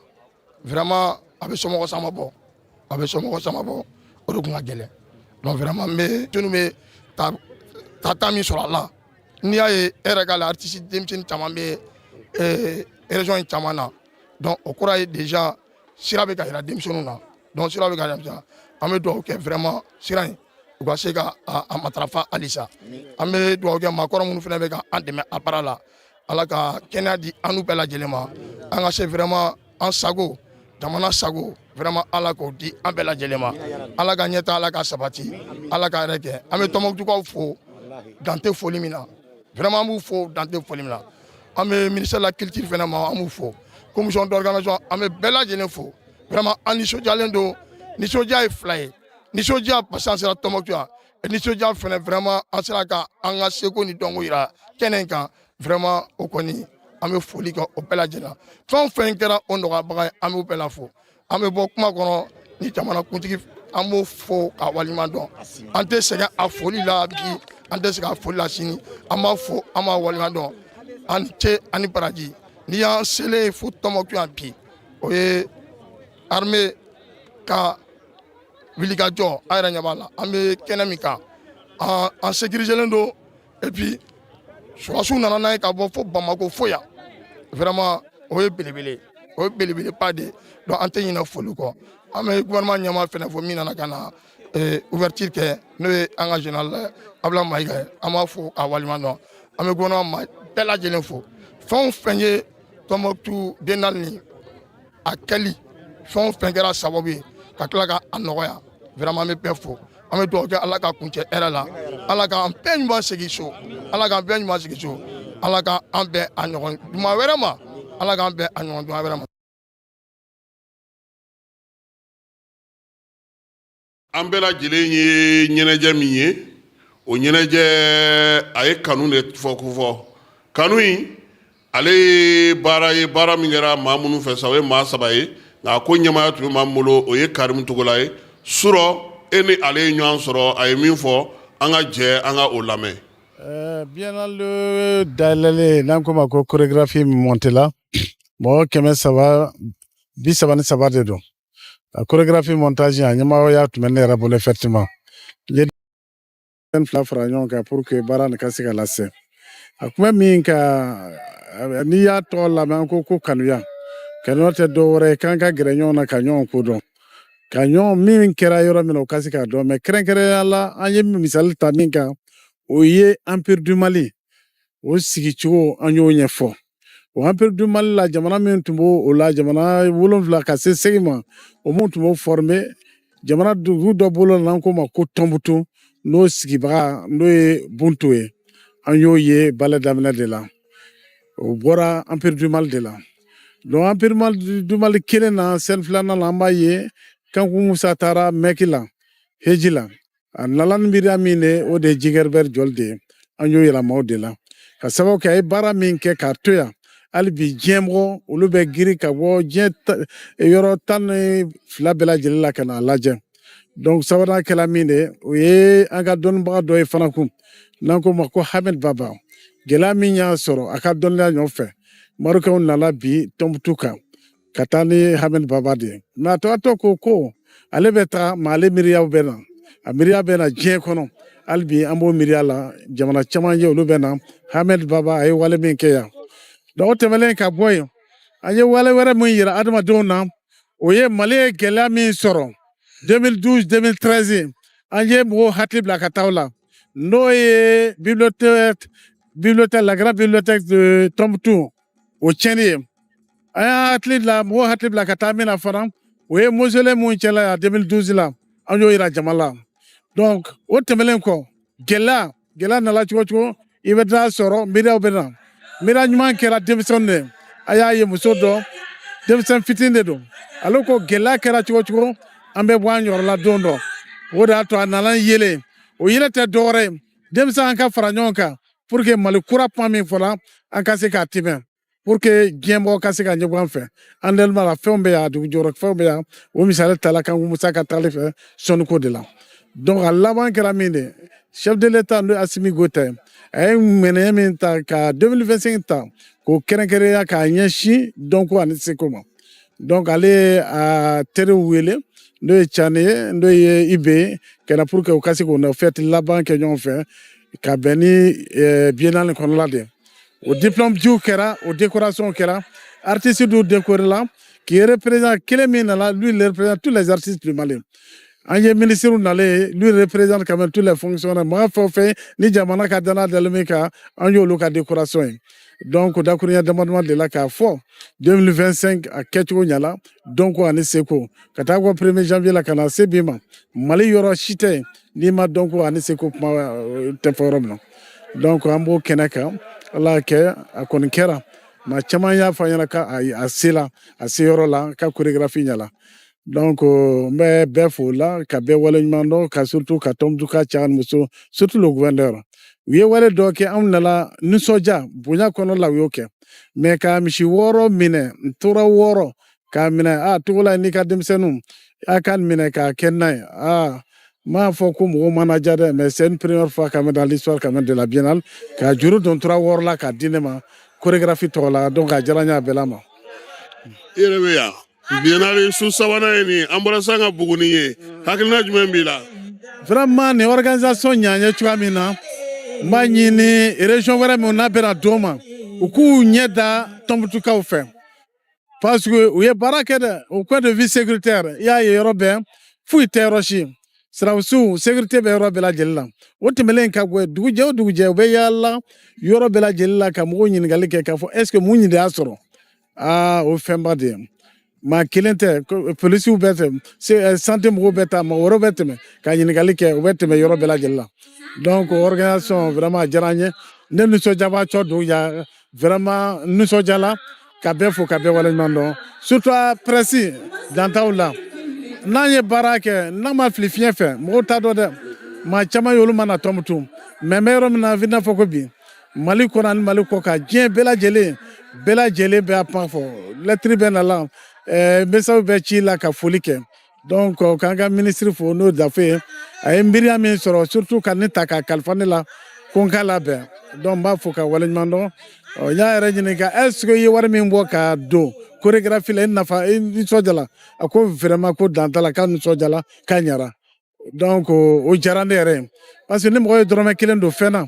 vraiment a bɛ somɔgɔ sama bɔ, a bɛ somɔgɔ sama bɔ, o de tun ka gɛlɛn. Donc vraiment n bɛ jeunes bɛ ta ta min sɔrɔ a la, n'i y'a ye e yɛrɛ k'a la, artiste denmisɛnnin caman bɛ région in caman na. Donc o kɔrɔ ye déjà sira bɛ ka yira denmisɛnninw na. Donc sira bɛ ka yira denmisɛnninw na, an bɛ dugawu kɛ vraiment sira in u ka se ka a matarafa halisa. An bɛ dugawu kɛ maakɔrɔ minnu fana bɛ ka an dɛmɛ a baara la, Ala ka kɛnɛya di an n'u bɛɛ lajɛlen ma, an ka se vraiment an sago, jamana sago, vraiment Ala k'o di an bɛɛ lajɛlen ma. Ala ka ɲɛta, Ala ka sabati, Ala ka yɛrɛ kɛ. An bɛ Tɔnbɔkutukaw fo dan tɛ foli min na. Vraiment an b'u fo dan tɛ foli min na. An bɛ ministère de la culture fana ma, an b'u fo. Commission d'organisation, an bɛ bɛɛ lajɛlen fo. Vraiment, an nisɔndiyalen don. Nisɔndiya ye fila ye: nisɔndiya parce que an sera Tɔnbukutu yan, nisɔndiya fana, vraiment, an sera ka an ka seko ni dɔnko yira kɛnɛ in kan. Vraiment, o kɔni, an bɛ foli kɛ o bɛɛ lajɛlen na. Fɛn o fɛn kɛra o nɔgɔyabaga ye, an b'u bɛɛ la fo. An bɛ bɔ kuma kɔnɔ ni jamana kuntigi, an b'o fo k'a waleɲuman dɔn. An tɛ sɛgɛn a foli la bi, an tɛ sɛgɛn a foli la sini. An b'a fo, an b'a waleɲuman dɔn. An ce ani baraji. N'i y'an selen fo Tɔnbukutu yan bi, o ye armée ka wulikajɔ. A yɛrɛ ɲɛ b'a la, an bɛ kɛnɛ min kan, an sécuriselen don. Et puis sɔrɔdasiw nana n'a ye ka bɔ fo Bamako, fo yan. Vraiment, o ye belebele, o ye belebeleba de ye. Donc an tɛ ɲinɛ foli kɔ. An bɛ gouvernement ɲɛmaa fɛnɛ fo, min nana ka na ouverture kɛ, n'o ye an ka général Abdoulaye Mayiga ye. An b'a fo k'a waleɲuman dɔn. An bɛ gouvernement maa bɛɛ lajɛlen fo. Fɛn o fɛn ye Tɔnbukutu biennale nin a kɛli, fɛn o fɛn kɛra sababu ye ka tila ka a nɔgɔya, vraiment, an bɛ bɛɛ fo. An bɛ dugawu kɛ, Ala ka kuncɛ hɛrɛ la, Ala k'an bɛɛ ɲuman segin so, Ala k'an bɛɛ ɲuman segin so, Ala k'an bɛn a ɲɔgɔn duman wɛrɛ ma, Ala k'an bɛn a ɲɔgɔn duman wɛrɛ ma. An bɛɛ lajɛlen ye ɲɛnajɛ min ye, o ɲɛnajɛ a ye kanu de fɔ ko fɔ kanu in, ale ye baara ye, baara min kɛra maa minnu fɛ sa, o ye maa saba ye, nka a ko ɲɛmaaya tun bɛ maa min bolo, o ye Karimu Togola ye. Surɔ e ni ale ye ɲɔgɔn sɔrɔ, a ye min fɔ, an ka jɛ an ka o lamɛn. Biennale dayɛlɛlen, n'an k'o ma ko chorégraphie min montela, mɔgɔ 333 de don. A chorégraphie montage, a ɲɛmɔgɔya tun bɛ ne yɛrɛ bolo. Effectivement, n ye den fila fara ɲɔgɔn kan pour que baara nin ka se ka lase. A kun bɛ min kan, n'i y'a tɔgɔ lamɛn, an ko ko kanuya. Kanuya tɛ dɔ wɛrɛ ye k'an ka gɛrɛ ɲɔgɔn na, ka ɲɔgɔn kodɔn, ka ɲɔgɔn min kɛra yɔrɔ min na, o ka se k'a dɔn. Mais kɛrɛnkɛrɛnnenya la, an ye misali ta min kan, o ye Empire du Mali o sigicogo. An y'o ɲɛfɔ. O Empire du Mali la, jamana min tun b'o o la, jamana 7 ka se 8 ma, o mun tun b'o former, jamana dugu dɔ bolo la, n'an k'o ma ko Tɔnbutu, n'o sigibaga n'o ye Buntu ye. An y'o ye ballet daminɛ de la, o bɔra Empire du Mali de la. Donc Empire du Mali kelen na, scène filanan la, an b'a ye Kanku Musa taara Mɛki la, heji la. A nala ni miiriya min de, o de ye Djinguereber jɔli de ye. An y'o yira maaw de la, ka sababu kɛ a ye baara min kɛ k'a to yan. Hali bi diɲɛmɔgɔ olu bɛ girin ka bɔ diɲɛ yɔrɔ 12 bɛɛ lajɛlen la ka n'a lajɛ. Donc sabanan kɛla min de, o ye an ka dɔnnibaga dɔ ye fana kun, n'an ko ma ko Hamed Baba. Gɛlɛya min y'a sɔrɔ a ka dɔnniya nɔfɛ, Marokɛnw nana bi Tɔnbutu kan ka taa ni Hamed Baba de ye. Mais a tagatɔ ko ko ale bɛ taga, mais ale miiriyaw bɛ na, a miiriya bɛ na diɲɛ kɔnɔ. Hali bi an b'o miiriya la, jamana caman ye olu bɛ na. Hamed Baba a ye wale min kɛ yan. Donc o tɛmɛnen ka bɔ yen, an ye wale wɛrɛ min yira adamadenw na, o ye Mali ye gɛlɛya min sɔrɔ 2012 2013, an ye mɔgɔw hakili bila ka taa o la, n'o ye bibliothèque, la grande bibliothèque de Tombouctou, o tiɲɛni ye. An y'a hakili bila, mɔgɔw hakili bila ka taa min na fana, o ye mausolée mun cɛla yan 2012 la, an y'o yira jama la. Donc o tɛmɛnen kɔ, gɛlɛya nana cogo cogo, i bɛ taa sɔrɔ miiriyaw bɛ na. Miiriya ɲuman kɛra denmisɛnw de, a y'a ye muso dɔ, denmisɛn fitinin de don, ale ko gɛlɛya kɛra cogo cogo, an bɛ bɔ an yɔrɔ la don dɔ. O de y'a to a nana yelen. O yelen tɛ dɔwɛrɛ ye, denmisɛn an ka fara ɲɔgɔn kan pour que Mali kura kuma min fɔra, an ka se k'a timɛ, pour que diɲɛmɔgɔ ka se ka ɲɛbɔ an fɛ. An dalen b'a la, fɛnw bɛ yan, dugu jɔyɔrɔ fɛnw bɛ yan. O misali tala Kanku Musa ka tagali fɛ sɔnniko de la. Donc a laban kɛra min de, chef de l'État, n'o ye Asimi Goyita ye, a ye ŋɛnɛya min ta ka 2025 ta k'o kɛrɛnkɛrɛnya k'a ɲɛsin dɔnko ani seko ma. Donc ale ye a teriw wele, n'o ye Cani ye, n'o ye Ibe ye, ka na pour que u ka se k'o na fête laban kɛ ɲɔgɔn fɛ ka bɛn ni biennale kɔnɔla de ye. O diplôme diw kɛra, o décoration kɛra, artiste dɔw décoré la, qui représente kelen min nana, lui, il représente tous les artistes du Mali. An ye ministre nalen, lui représente quand même tous les fonctionnaires. Maa fɛn o fɛn ni jamana ka danaya dalen min kan, an y'olu ka décoration ye. Donc dakuruɲɛ dama dama de la k'a fɔ 2025 a kɛcogo ɲɛla, dɔnko ani seko, ka taa bɔ 1er janvier la ka na se bi ma, Mali yɔrɔ si tɛ yen n'i ma dɔnko ani seko kuma tɛ fɔ yɔrɔ min na. Donc an b'o kɛnɛ kan. Ala kɛ a kɔni kɛra. Maa caman y'a fɔ an ɲɛna ka a sela a seyɔrɔ la, ka chorégraphie ɲɛla. Donc n bɛ bɛɛ fo la, ka bɛɛ waleɲuman dɔn, ka surtout ka Tɔnbukutuka cɛ ani muso, surtout le gouverneur. U ye wale dɔ kɛ, anw nana nisɔndiya bonya kɔnɔ la, u y'o kɛ. Mais ka misi 6 minɛ, ntura 6 k'a minɛ a togo la, n'i ka denmisɛnninw a ka minɛ k'a kɛ n'a ye, aa n m'a fɔ ko mɔgɔw mana diya dɛ, mais c'est une première fois quand même dans l'histoire quand même de la biennale ka juru don tura 6 la k'a di ne ma chorégraphie tɔgɔ la. Donc a diyara n ye a bɛɛ la ma. I yɛrɛ bɛ yan biennale su sabanan ye nin, an bɔra sisan ka Buguni ye, hakilina jumɛn b'i la? Vraiment, nin organisation ɲa ye cogoya min na, n b'a ɲini région wɛrɛ min n'a bɛna d'o ma, u k'u ɲɛ da Tɔnbukutukaw fɛ, parce que u ye baara kɛ dɛ. Au point de vue sécuritaire, i y'a ye yɔrɔ bɛɛ foyi tɛ yɔrɔ si, sirasiw sécurité bɛ yɔrɔ bɛɛ lajɛlen la. O tɛmɛnen ka bɔ yen, dugujɛ o dugujɛ, u bɛ yaala yɔrɔ bɛɛ lajɛlen la ka mɔgɔw ɲininkali kɛ k'a fɔ est ce que mun de y'a sɔrɔ. Aa, o fɛnba de ye. Maa kelen tɛ, polisiw bɛ tɛmɛ, santé mɔgɔw bɛ taa, mɔgɔ wɛrɛw bɛ tɛmɛ ka ɲininkali kɛ, u bɛ tɛmɛ yɔrɔ bɛɛ lajɛlen la. Donc organisation vraiment a diyara n ye, ne nisɔndiyabaatɔ don ya, vraiment nisɔndiyala, ka bɛɛ fo, ka bɛɛ waleɲuman dɔn, surtout presse dantaw la. N'an ye baara kɛ, n'an ma fili fiɲɛ fɛ, mɔgɔw t'a dɔn dɛ. Maa caman ye olu mana Tɔnbukutu, mais n bɛ yɔrɔ min na, i n'a fɔ ko bi Mali kɔnɔ ani Mali kɔ kan, diɲɛ bɛɛ lajɛlen, bɛɛ lajɛlen bɛ a pan fɔ, lɛtiri bɛ na la, message bɛ ci la ka foli kɛ. Donc k'an ka minisiri fo, n'o ye Dafe ye, a ye miiriya min sɔrɔ, surtout ka ne ta k'a kalifa ne la ko n k'a labɛn. Donc n b'a fo ka waleɲuman dɔn. N y'a yɛrɛ ɲininka: est ce que i ye wari min bɔ ka don chorégraphie la, i nafa, i nisɔndiyala? A ko vraiment ko dan t'a la, k'a nisɔndiyala, k'a ɲɛra. Donc o diyara ne yɛrɛ ye, parce que ni mɔgɔ ye dɔrɔmɛ kelen don fɛn na,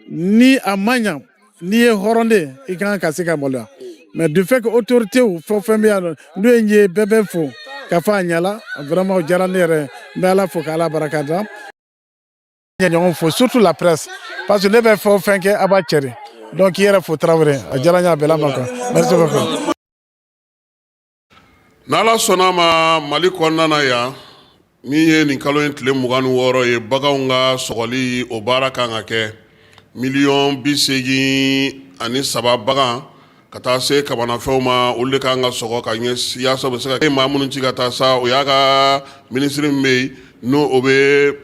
ni a ma ɲa, n'i ye hɔrɔn de ye, i kan ka se ka maloya. Mais du fait que autorité fɛn o fɛn bɛ yan nɔ, n'o ye n ye, bɛɛ bɛ fo k'a fɔ a ɲɛla. Vraiment, o diyara ne yɛrɛ ye. N bɛ Ala fo k'Ala barika da, ɲɔgɔn fo, surtout la presse, parce que ne bɛ fɛn o fɛn kɛ, a b'a cɛri. Donc i yɛrɛ fo, Tarawele, a diyara n ye a bɛɛ la ma quoi. Merci beaucoup. N'Ala sɔnna ma, Mali kɔnɔna na yan, min ye nin kalo in tile 26 ye, baganw ka sɔgɔli o baara kan ka kɛ 83 miliyɔn bagan ka taa se kamanafɛnw ma, olu de kan ka sɔgɔ ka ɲɛ yaasa bɛ se ka maa minnu ci ka taa sa. O y'a ka minisiri min bɛ yen, n'o o bɛ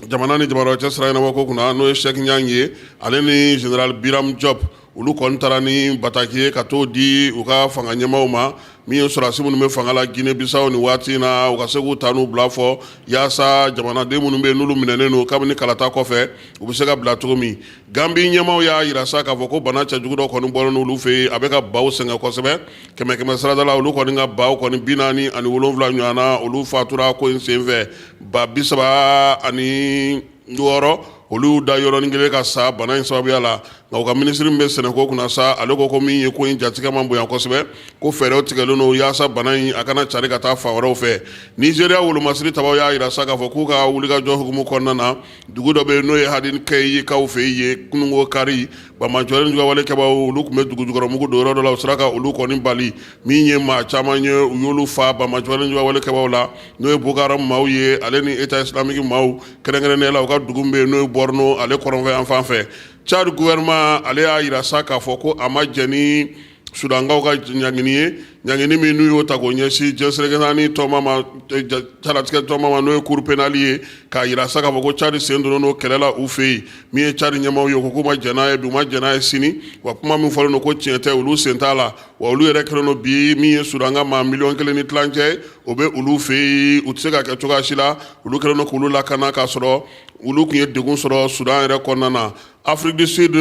jamana ni jamana cɛ sira ɲɛnabɔ ko kunna, n'o ye Cheikh Niang ye, ale ni général Biram Diop, olu kɔni taara ni bataki ye ka t'o di u ka fanga ɲɛmaaw ma, min ye sɔrɔdasi minnu bɛ fanga la Guinée Bissau nin waati in na, u ka se k'u ta n'u bila fɔ yaasa jamanaden minnu bɛ yen n'olu minɛnen don kabini kalata kɔfɛ, u bɛ se ka bila cogo min. Gambi ɲɛmaaw y'a jira sa k'a fɔ ko bana cɛjugu dɔ kɔni bɔlen n'olu fɛ yen, a bɛ ka baw sɛgɛn kosɛbɛ. Kɛmɛ kɛmɛ sarada la, olu kɔni ka baw kɔni 47 ɲɔgɔn na, olu fatura ko in senfɛ. Ba 36, olu da yɔrɔnin kelen ka sa bana in sababuya la. Nka u ka minisiri min bɛ sɛnɛko kunna sa, ale ko ko min ye ko in jatigɛ man bonya kosɛbɛ, ko fɛɛrɛw tigɛlen don yaasa bana in a kana cari ka taa fan wɛrɛw fɛ. Nizeriya wolomasiri tabaw y'a jira sa k'a fɔ k'u ka wulikajɔ hukumu kɔnɔna na, dugu dɔ bɛ yen n'o ye Hadin Kai kaw fɛ yen, kununko kari, banbaanciwale ni juguyawale kɛbaaw, olu tun bɛ dugu jukɔrɔ mugu don yɔrɔ dɔ la, u sera ka olu kɔni bali. Min ye maa caman ye, u y'olu fa banbaanciwale ni juguyawale kɛbaaw la, n'o ye Boko Haram maaw ye, ale ni État islamique maaw, kɛrɛnkɛrɛnnenya la u ka dugu min bɛ yen n'o ye Borno ale kɔrɔnfɛ yan fan fɛ. Tchad gouvernement, ale y'a jira sa k'a fɔ ko a ma jɛn ni Sudankaw ka ɲangini ye, ɲangini min n'u y'o ta k'o ɲɛsin diɲɛ seleke naani tɔnba ma, calatigɛ tɔnba ma, n'o ye cour pénale ye, k'a jira sa k'a fɔ ko Tchad sen donnen don kɛlɛ la u fɛ yen. Min ye Tchad ɲɛmaaw ye, ko k'u ma jɛn n'a ye bi, u ma jɛn n'a ye sini, wa kuma min fɔlen don ko tiɲɛ tɛ, olu sen t'a la. Wa olu yɛrɛ kɛlen don bi, min ye Sudan ka maa 1,5 miliyɔn, o bɛ olu fɛ yen, u tɛ se ka kɛ cogoya si la, olu kɛlen don k'olu lakana, k'a sɔrɔ olu tun ye degun sɔrɔ Sudan yɛrɛ kɔnɔna na. Afrique du Sud,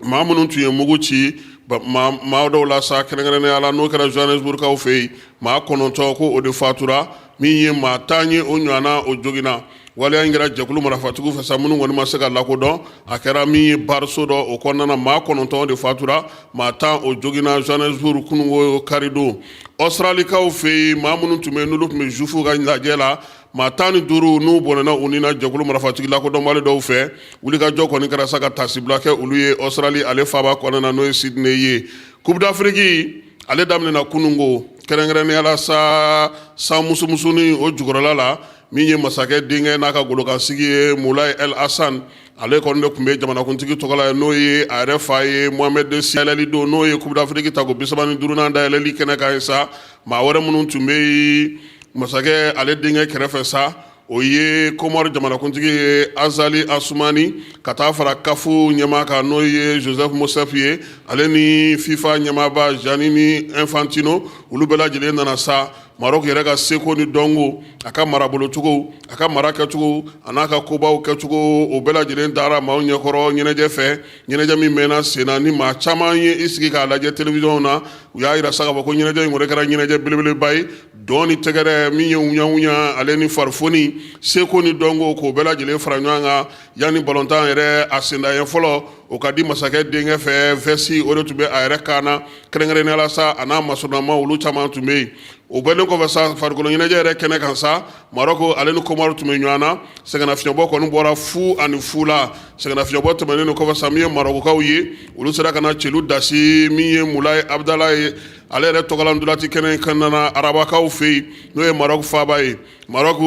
maa minnu tun ye mugu ci maa dɔw la sa, kɛrɛnkɛrɛnnenya la n'o kɛra Johannesburgkaw fɛ yen, maa 9 ko o de fatura, min ye maa 10 ye o ɲɔgɔnna o joginna. Waleya in kɛra jɛkulu marifatigiw fɛ sa, minnu kɔni ma se ka lakodɔn. A kɛra min ye bariso dɔ o kɔnɔna na, maa 9 de fatura, maa 10 o joginna Johannesburg kununko karidon. Australikaw fɛ yen, maa minnu tun bɛ yen n'olu tun bɛ jufuw ka lajɛ la, maa 15 n'u bɔnɛna u ni na jɛkulu marifatigi lakodɔnbali dɔw fɛ. Wulikajɔ kɔni kɛra sa ka tasibila kɛ olu ye Australie ale faaba kɔnɔna na, n'o ye Sydney ye. Coupe d'Afrique, ale daminɛna kununko, kɛrɛnkɛrɛnnenya la sa, san musumusunin o jukɔrɔla la, min ye masakɛ denkɛ n'a ka golokansigi ye, Moulay El Hassan, Ale kɔni de tun bɛ jamanakuntigi tɔgɔ la n'o ye a yɛrɛ fa ye Mohamed VI dayɛlɛli don, n'o ye Coupe d'Afrique tako 35nan dayɛlɛli kɛnɛ kan ye sa. Maa wɛrɛ minnu tun bɛ yen masakɛ ale denkɛ kɛrɛfɛ sa, o ye Comore jamanakuntigi ye Azali Asumani, ka taa fara CAF ɲɛmaa kan, n'o ye Joseph Motsepe ye, ale ni FIFA ɲɛmaaba Gianni Infantino. Olu bɛɛ lajɛlen nana sa. Maroc yɛrɛ ka seko ni dɔnko, a ka marabolocogo, a ka mara kɛcogo, a n'a ka kobaw kɛcogo, o bɛɛ lajɛlen dara maaw ɲɛkɔrɔ ɲɛnajɛ fɛ, ɲɛnajɛ min mɛnna sen na ni maa caman ye i sigi k'a lajɛ télévision na. U y'a jira sa k'a fɔ ko ɲɛnajɛ in kɔni kɛra ɲɛnajɛ belebeleba ye. Dɔn ni tɛgɛrɛ min ye wuɲawuɲa, ale ni farifoni, seko ni dɔnko, k'o bɛɛ lajɛlen fara ɲɔgɔn kan yanni balontan yɛrɛ a sendaɲɛ fɔlɔ o ka di masakɛ denkɛ fɛ VI. O de tun bɛ a yɛrɛ kan na kɛrɛnkɛrɛnnenya la sa, a n'a masurunama olu caman tun bɛ yen. O bɔlen kɔfɛ sa, farikolo ɲɛnajɛ yɛrɛ kɛnɛ kan sa, Maroc ale ni Comore tun bɛ ɲɔgɔn na. Sɛgɛnnafiɲɛbɔ kɔni bɔra 0-0 la. Sɛgɛnnafiɲɛbɔ tɛmɛnen kɔfɛ sa, min ye Marocaw ye, olu sera ka na celu dasi min ye Moulay Abdallah ye, ale yɛrɛ tɔgɔla ntolaci kɛnɛ in kɔnɔna na Rabakaw fɛ yen, n'o ye Maroc faaba ye. Maroc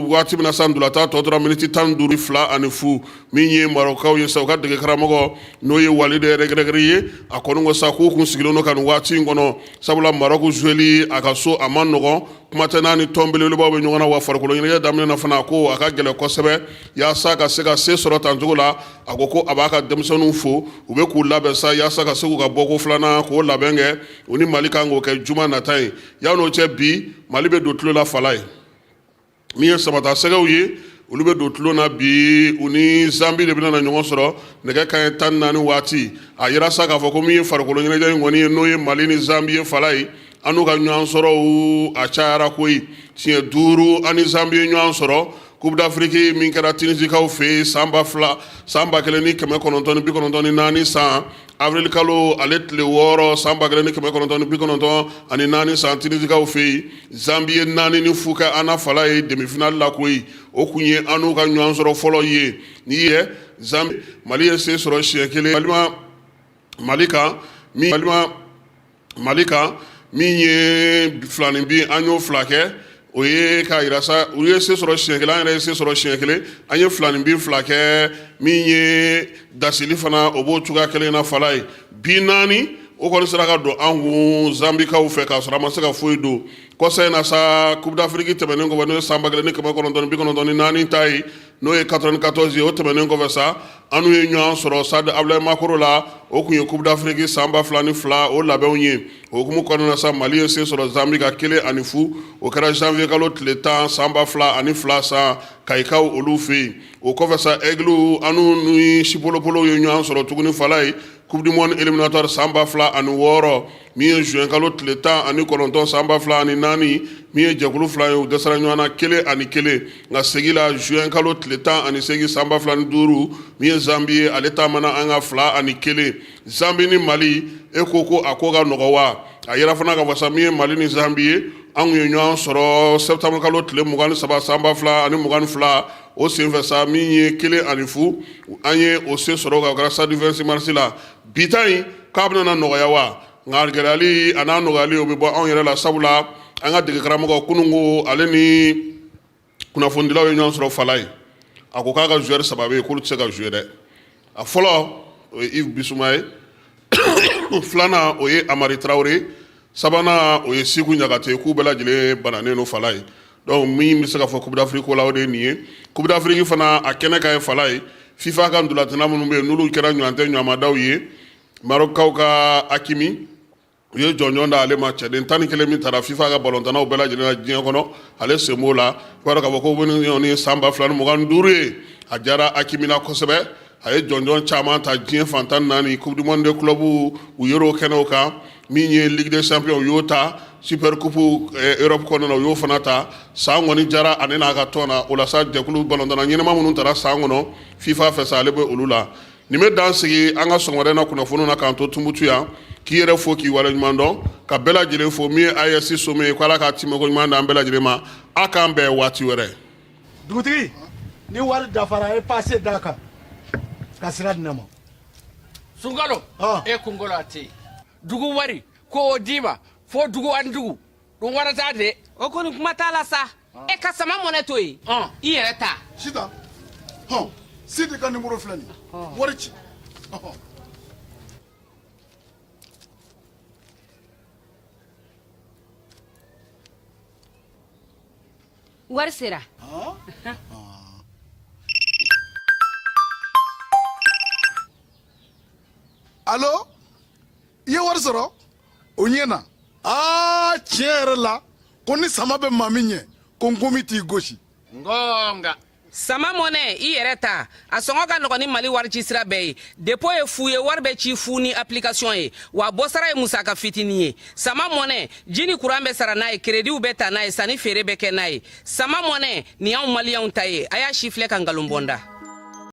waati min na sa ntolatan tɔ tora miniti 15, 2-0. Min ye Marocaw ye sa, u ka dege karamɔgɔ n'o ye Walid Regragui ye, a kɔni ko sa k'u kun sigilen don ka nin waati in kɔnɔ, sabula Maroc joueli a ka so a man nɔgɔn, kuma tɛ n'a ni tɔn belebelebaw bɛ ɲɔgɔn na. Wa farikolo ɲɛnajɛ daminɛ na fana, a ko a ka gɛlɛn kosɛbɛ yaasa ka se ka se sɔrɔ tancogo la. A ko ko a b'a ka denmisɛnninw fo, u bɛ k'u labɛn sa yaasa ka se k'u ka bɔko filanan k'o labɛn kɛ. U ni Mali kan k'o kɛ juma nata ye. Yan'o cɛ, bi Mali bɛ don tulon la fala ye. Min ye samata sɛgɛw ye, olu bɛ don tulon na bi, u ni Zambi de bɛna na ɲɔgɔn sɔrɔ nɛgɛ kanɲɛ 14 waati. A yira sa k'a fɔ ko min ye farikolo ɲɛnajɛ in kɔni ye, n'o ye Mali ni Zambi ye fala ye, an n'u ka ɲɔgɔn sɔrɔw a cayara koyi. Siɲɛ 5 an ni Zambi ye ɲɔgɔn sɔrɔ Coupe d'Afrique min kɛra Tunisikaw fɛ yen san ba fila, san 1994 san avril kalo ale tile 6, san 1994 san, Tunisikaw fɛ yen, Zambi ye 4-0 kɛ an na fala ye demi-finale la koyi. O kun ye an n'u ka ɲɔgɔn sɔrɔ fɔlɔ ye. N'i ye Zambi, Mali ye se sɔrɔ siɲɛ kelen Mali kan min Mali kan min ye filanin bin, an y'o fila kɛ. O ye k'a jira sa, u ye se sɔrɔ siɲɛ kelen, an yɛrɛ ye se sɔrɔ siɲɛ kelen, an ye filanin bin fila kɛ. Min ye dasili fana, o b'o cogoya kelen na fala ye. Bin 4 o kɔni sera ka don an kun Zambikaw fɛ k'a sɔrɔ an ma se ka foyi don. Kɔsa in na sa, Coupe d'Afrique tɛmɛnen kɔfɛ, n'o ye san 1994 ta ye, n'o ye 94 ye, o tɛmɛnen kɔfɛ sa, an n'u ye ɲɔgɔn sɔrɔ stade Abdoulaye Makoro la. O kun ye Coupe d'Afrique san 2002 o labɛnw ye. O hukumu kɔnɔna na sa, Mali ye se sɔrɔ Zambi kan 1-0. O kɛra janvier kalo tile 10 san 2002 san, Kayikaw olu fɛ yen. O kɔfɛ sa, Aigle, an n'u ni Chipolopolo ye ɲɔgɔn sɔrɔ tuguni fala ye, Coupe du monde éliminatoire san 2006, min ye juin kalo tile 19 san 2004. Min ye jɛkulu fila ye, u dɛsɛra ɲɔgɔn na 1-1. Nka segin la, juin kalo tile 18 san 2005, min ye Zambi ye, ale taamana an kan 2-1. Zambi ni Mali, e ko ko a ko ka nɔgɔ wa? A yira fana ka fɔ sa, min ye Mali ni Zambi ye, an kun ye ɲɔgɔn sɔrɔ septembre kalo tile 23 san 2022. O senfɛ sa, min ye 1-0, an ye o se sɔrɔ o kɛra stade 26 mars la. Bi ta in k'a bɛna nɔgɔya wa? Nka gɛlɛyali a n'a nɔgɔyali, o bɛ bɔ anw yɛrɛ la, sabula an ka dege karamɔgɔ kunun ko ale ni kunnafonidilaw ye ɲɔgɔn sɔrɔ fala ye, a ko k'a ka joueur saba bɛ yen k'olu tɛ se ka jouer dɛ. A fɔlɔ, o ye Yves Bissouma ye, filanan, o ye Amari Traoré, sabanan, o ye Sikou Niakaté. K'u bɛɛ lajɛlen bananen don fala ye. Donc min bɛ se ka fɔ Coupe d'Afrique ko la, o de ye nin ye. Coupe d'Afrique fana a kɛnɛ kan ye fala ye, FIFA ka ntolatanna minnu bɛ yen n'olu kɛra ɲɔgɔn tɛ ɲɔgɔnmadaw ye, Marocaw ka Hakimi, u ye jɔnjɔn da ale ma. Cɛden 11 min taara FIFA ka balontannaw bɛɛ lajɛlen na diɲɛ kɔnɔ, ale sen b'o la. I b'a dɔn k'a fɔ ko ni san 2025 ye, a diyara Hakimi la kosɛbɛ. A ye jɔnjɔn caman ta diɲɛ fan 14, Coupe du monde des clubs, u yer'o kɛnɛw kan. Min ye Ligue des champions, u y'o ta, Super Coupe Europe kɔnɔna na, u y'o fana ta. San kɔni diyara ale n'a ka tɔn na. O la sa, jɛkulu balontanna ɲɛnama minnu taara san kɔnɔ FIFA fɛ sa, ale bɛ olu la. Nin bɛ dan sigi an ka sɔgɔmada in na kunnafoniw na k'an to Tumutu yan, k'i yɛrɛ fo, k'i waleɲuman dɔn, ka bɛɛ lajɛlen fo. Min ye AES sommet ye, ko Ala k'a timɛko ɲuman d'an bɛɛ lajɛlen ma. A k'an bɛn waati wɛrɛ. Dugutigi, ni wari dafara, e pase d'a kan ka sira di ne ma. Sunkalo, e kunkolo a tɛ yen. Dugu wari ko o d'i ma fo dugu ani dugu dun warata de. O kɔni, kuma t'a la sa. E ka sama mɔnɛ to yen, i yɛrɛ ta. Sitan, hɔn. Sidi ka nimoro filɛ nin wari ci. Wari sera. Alo, i ye wari sɔrɔ? O ɲɛna. Aa, tiɲɛ yɛrɛ la, ko ni sama bɛ maa min ɲɛ, ko nkomi t'i gosi. Ngonga. Sama mɔnɛ, i yɛrɛ ta, a sɔngɔ ka nɔgɔn ni Mali warici sira bɛɛ ye. Depo ye fu ye, wari bɛ ci fu ni application ye, wa bɔsara ye musaka fitinin ye. Sama mɔnɛ, ji ni kuran bɛ sara n'a ye, kerediw bɛ ta n'a ye, sanni feere bɛ kɛ n'a ye. Sama mɔnɛ, nin y'anw maliyɛnw ta ye, a y'a sifilɛ ka nkalon bɔ n da.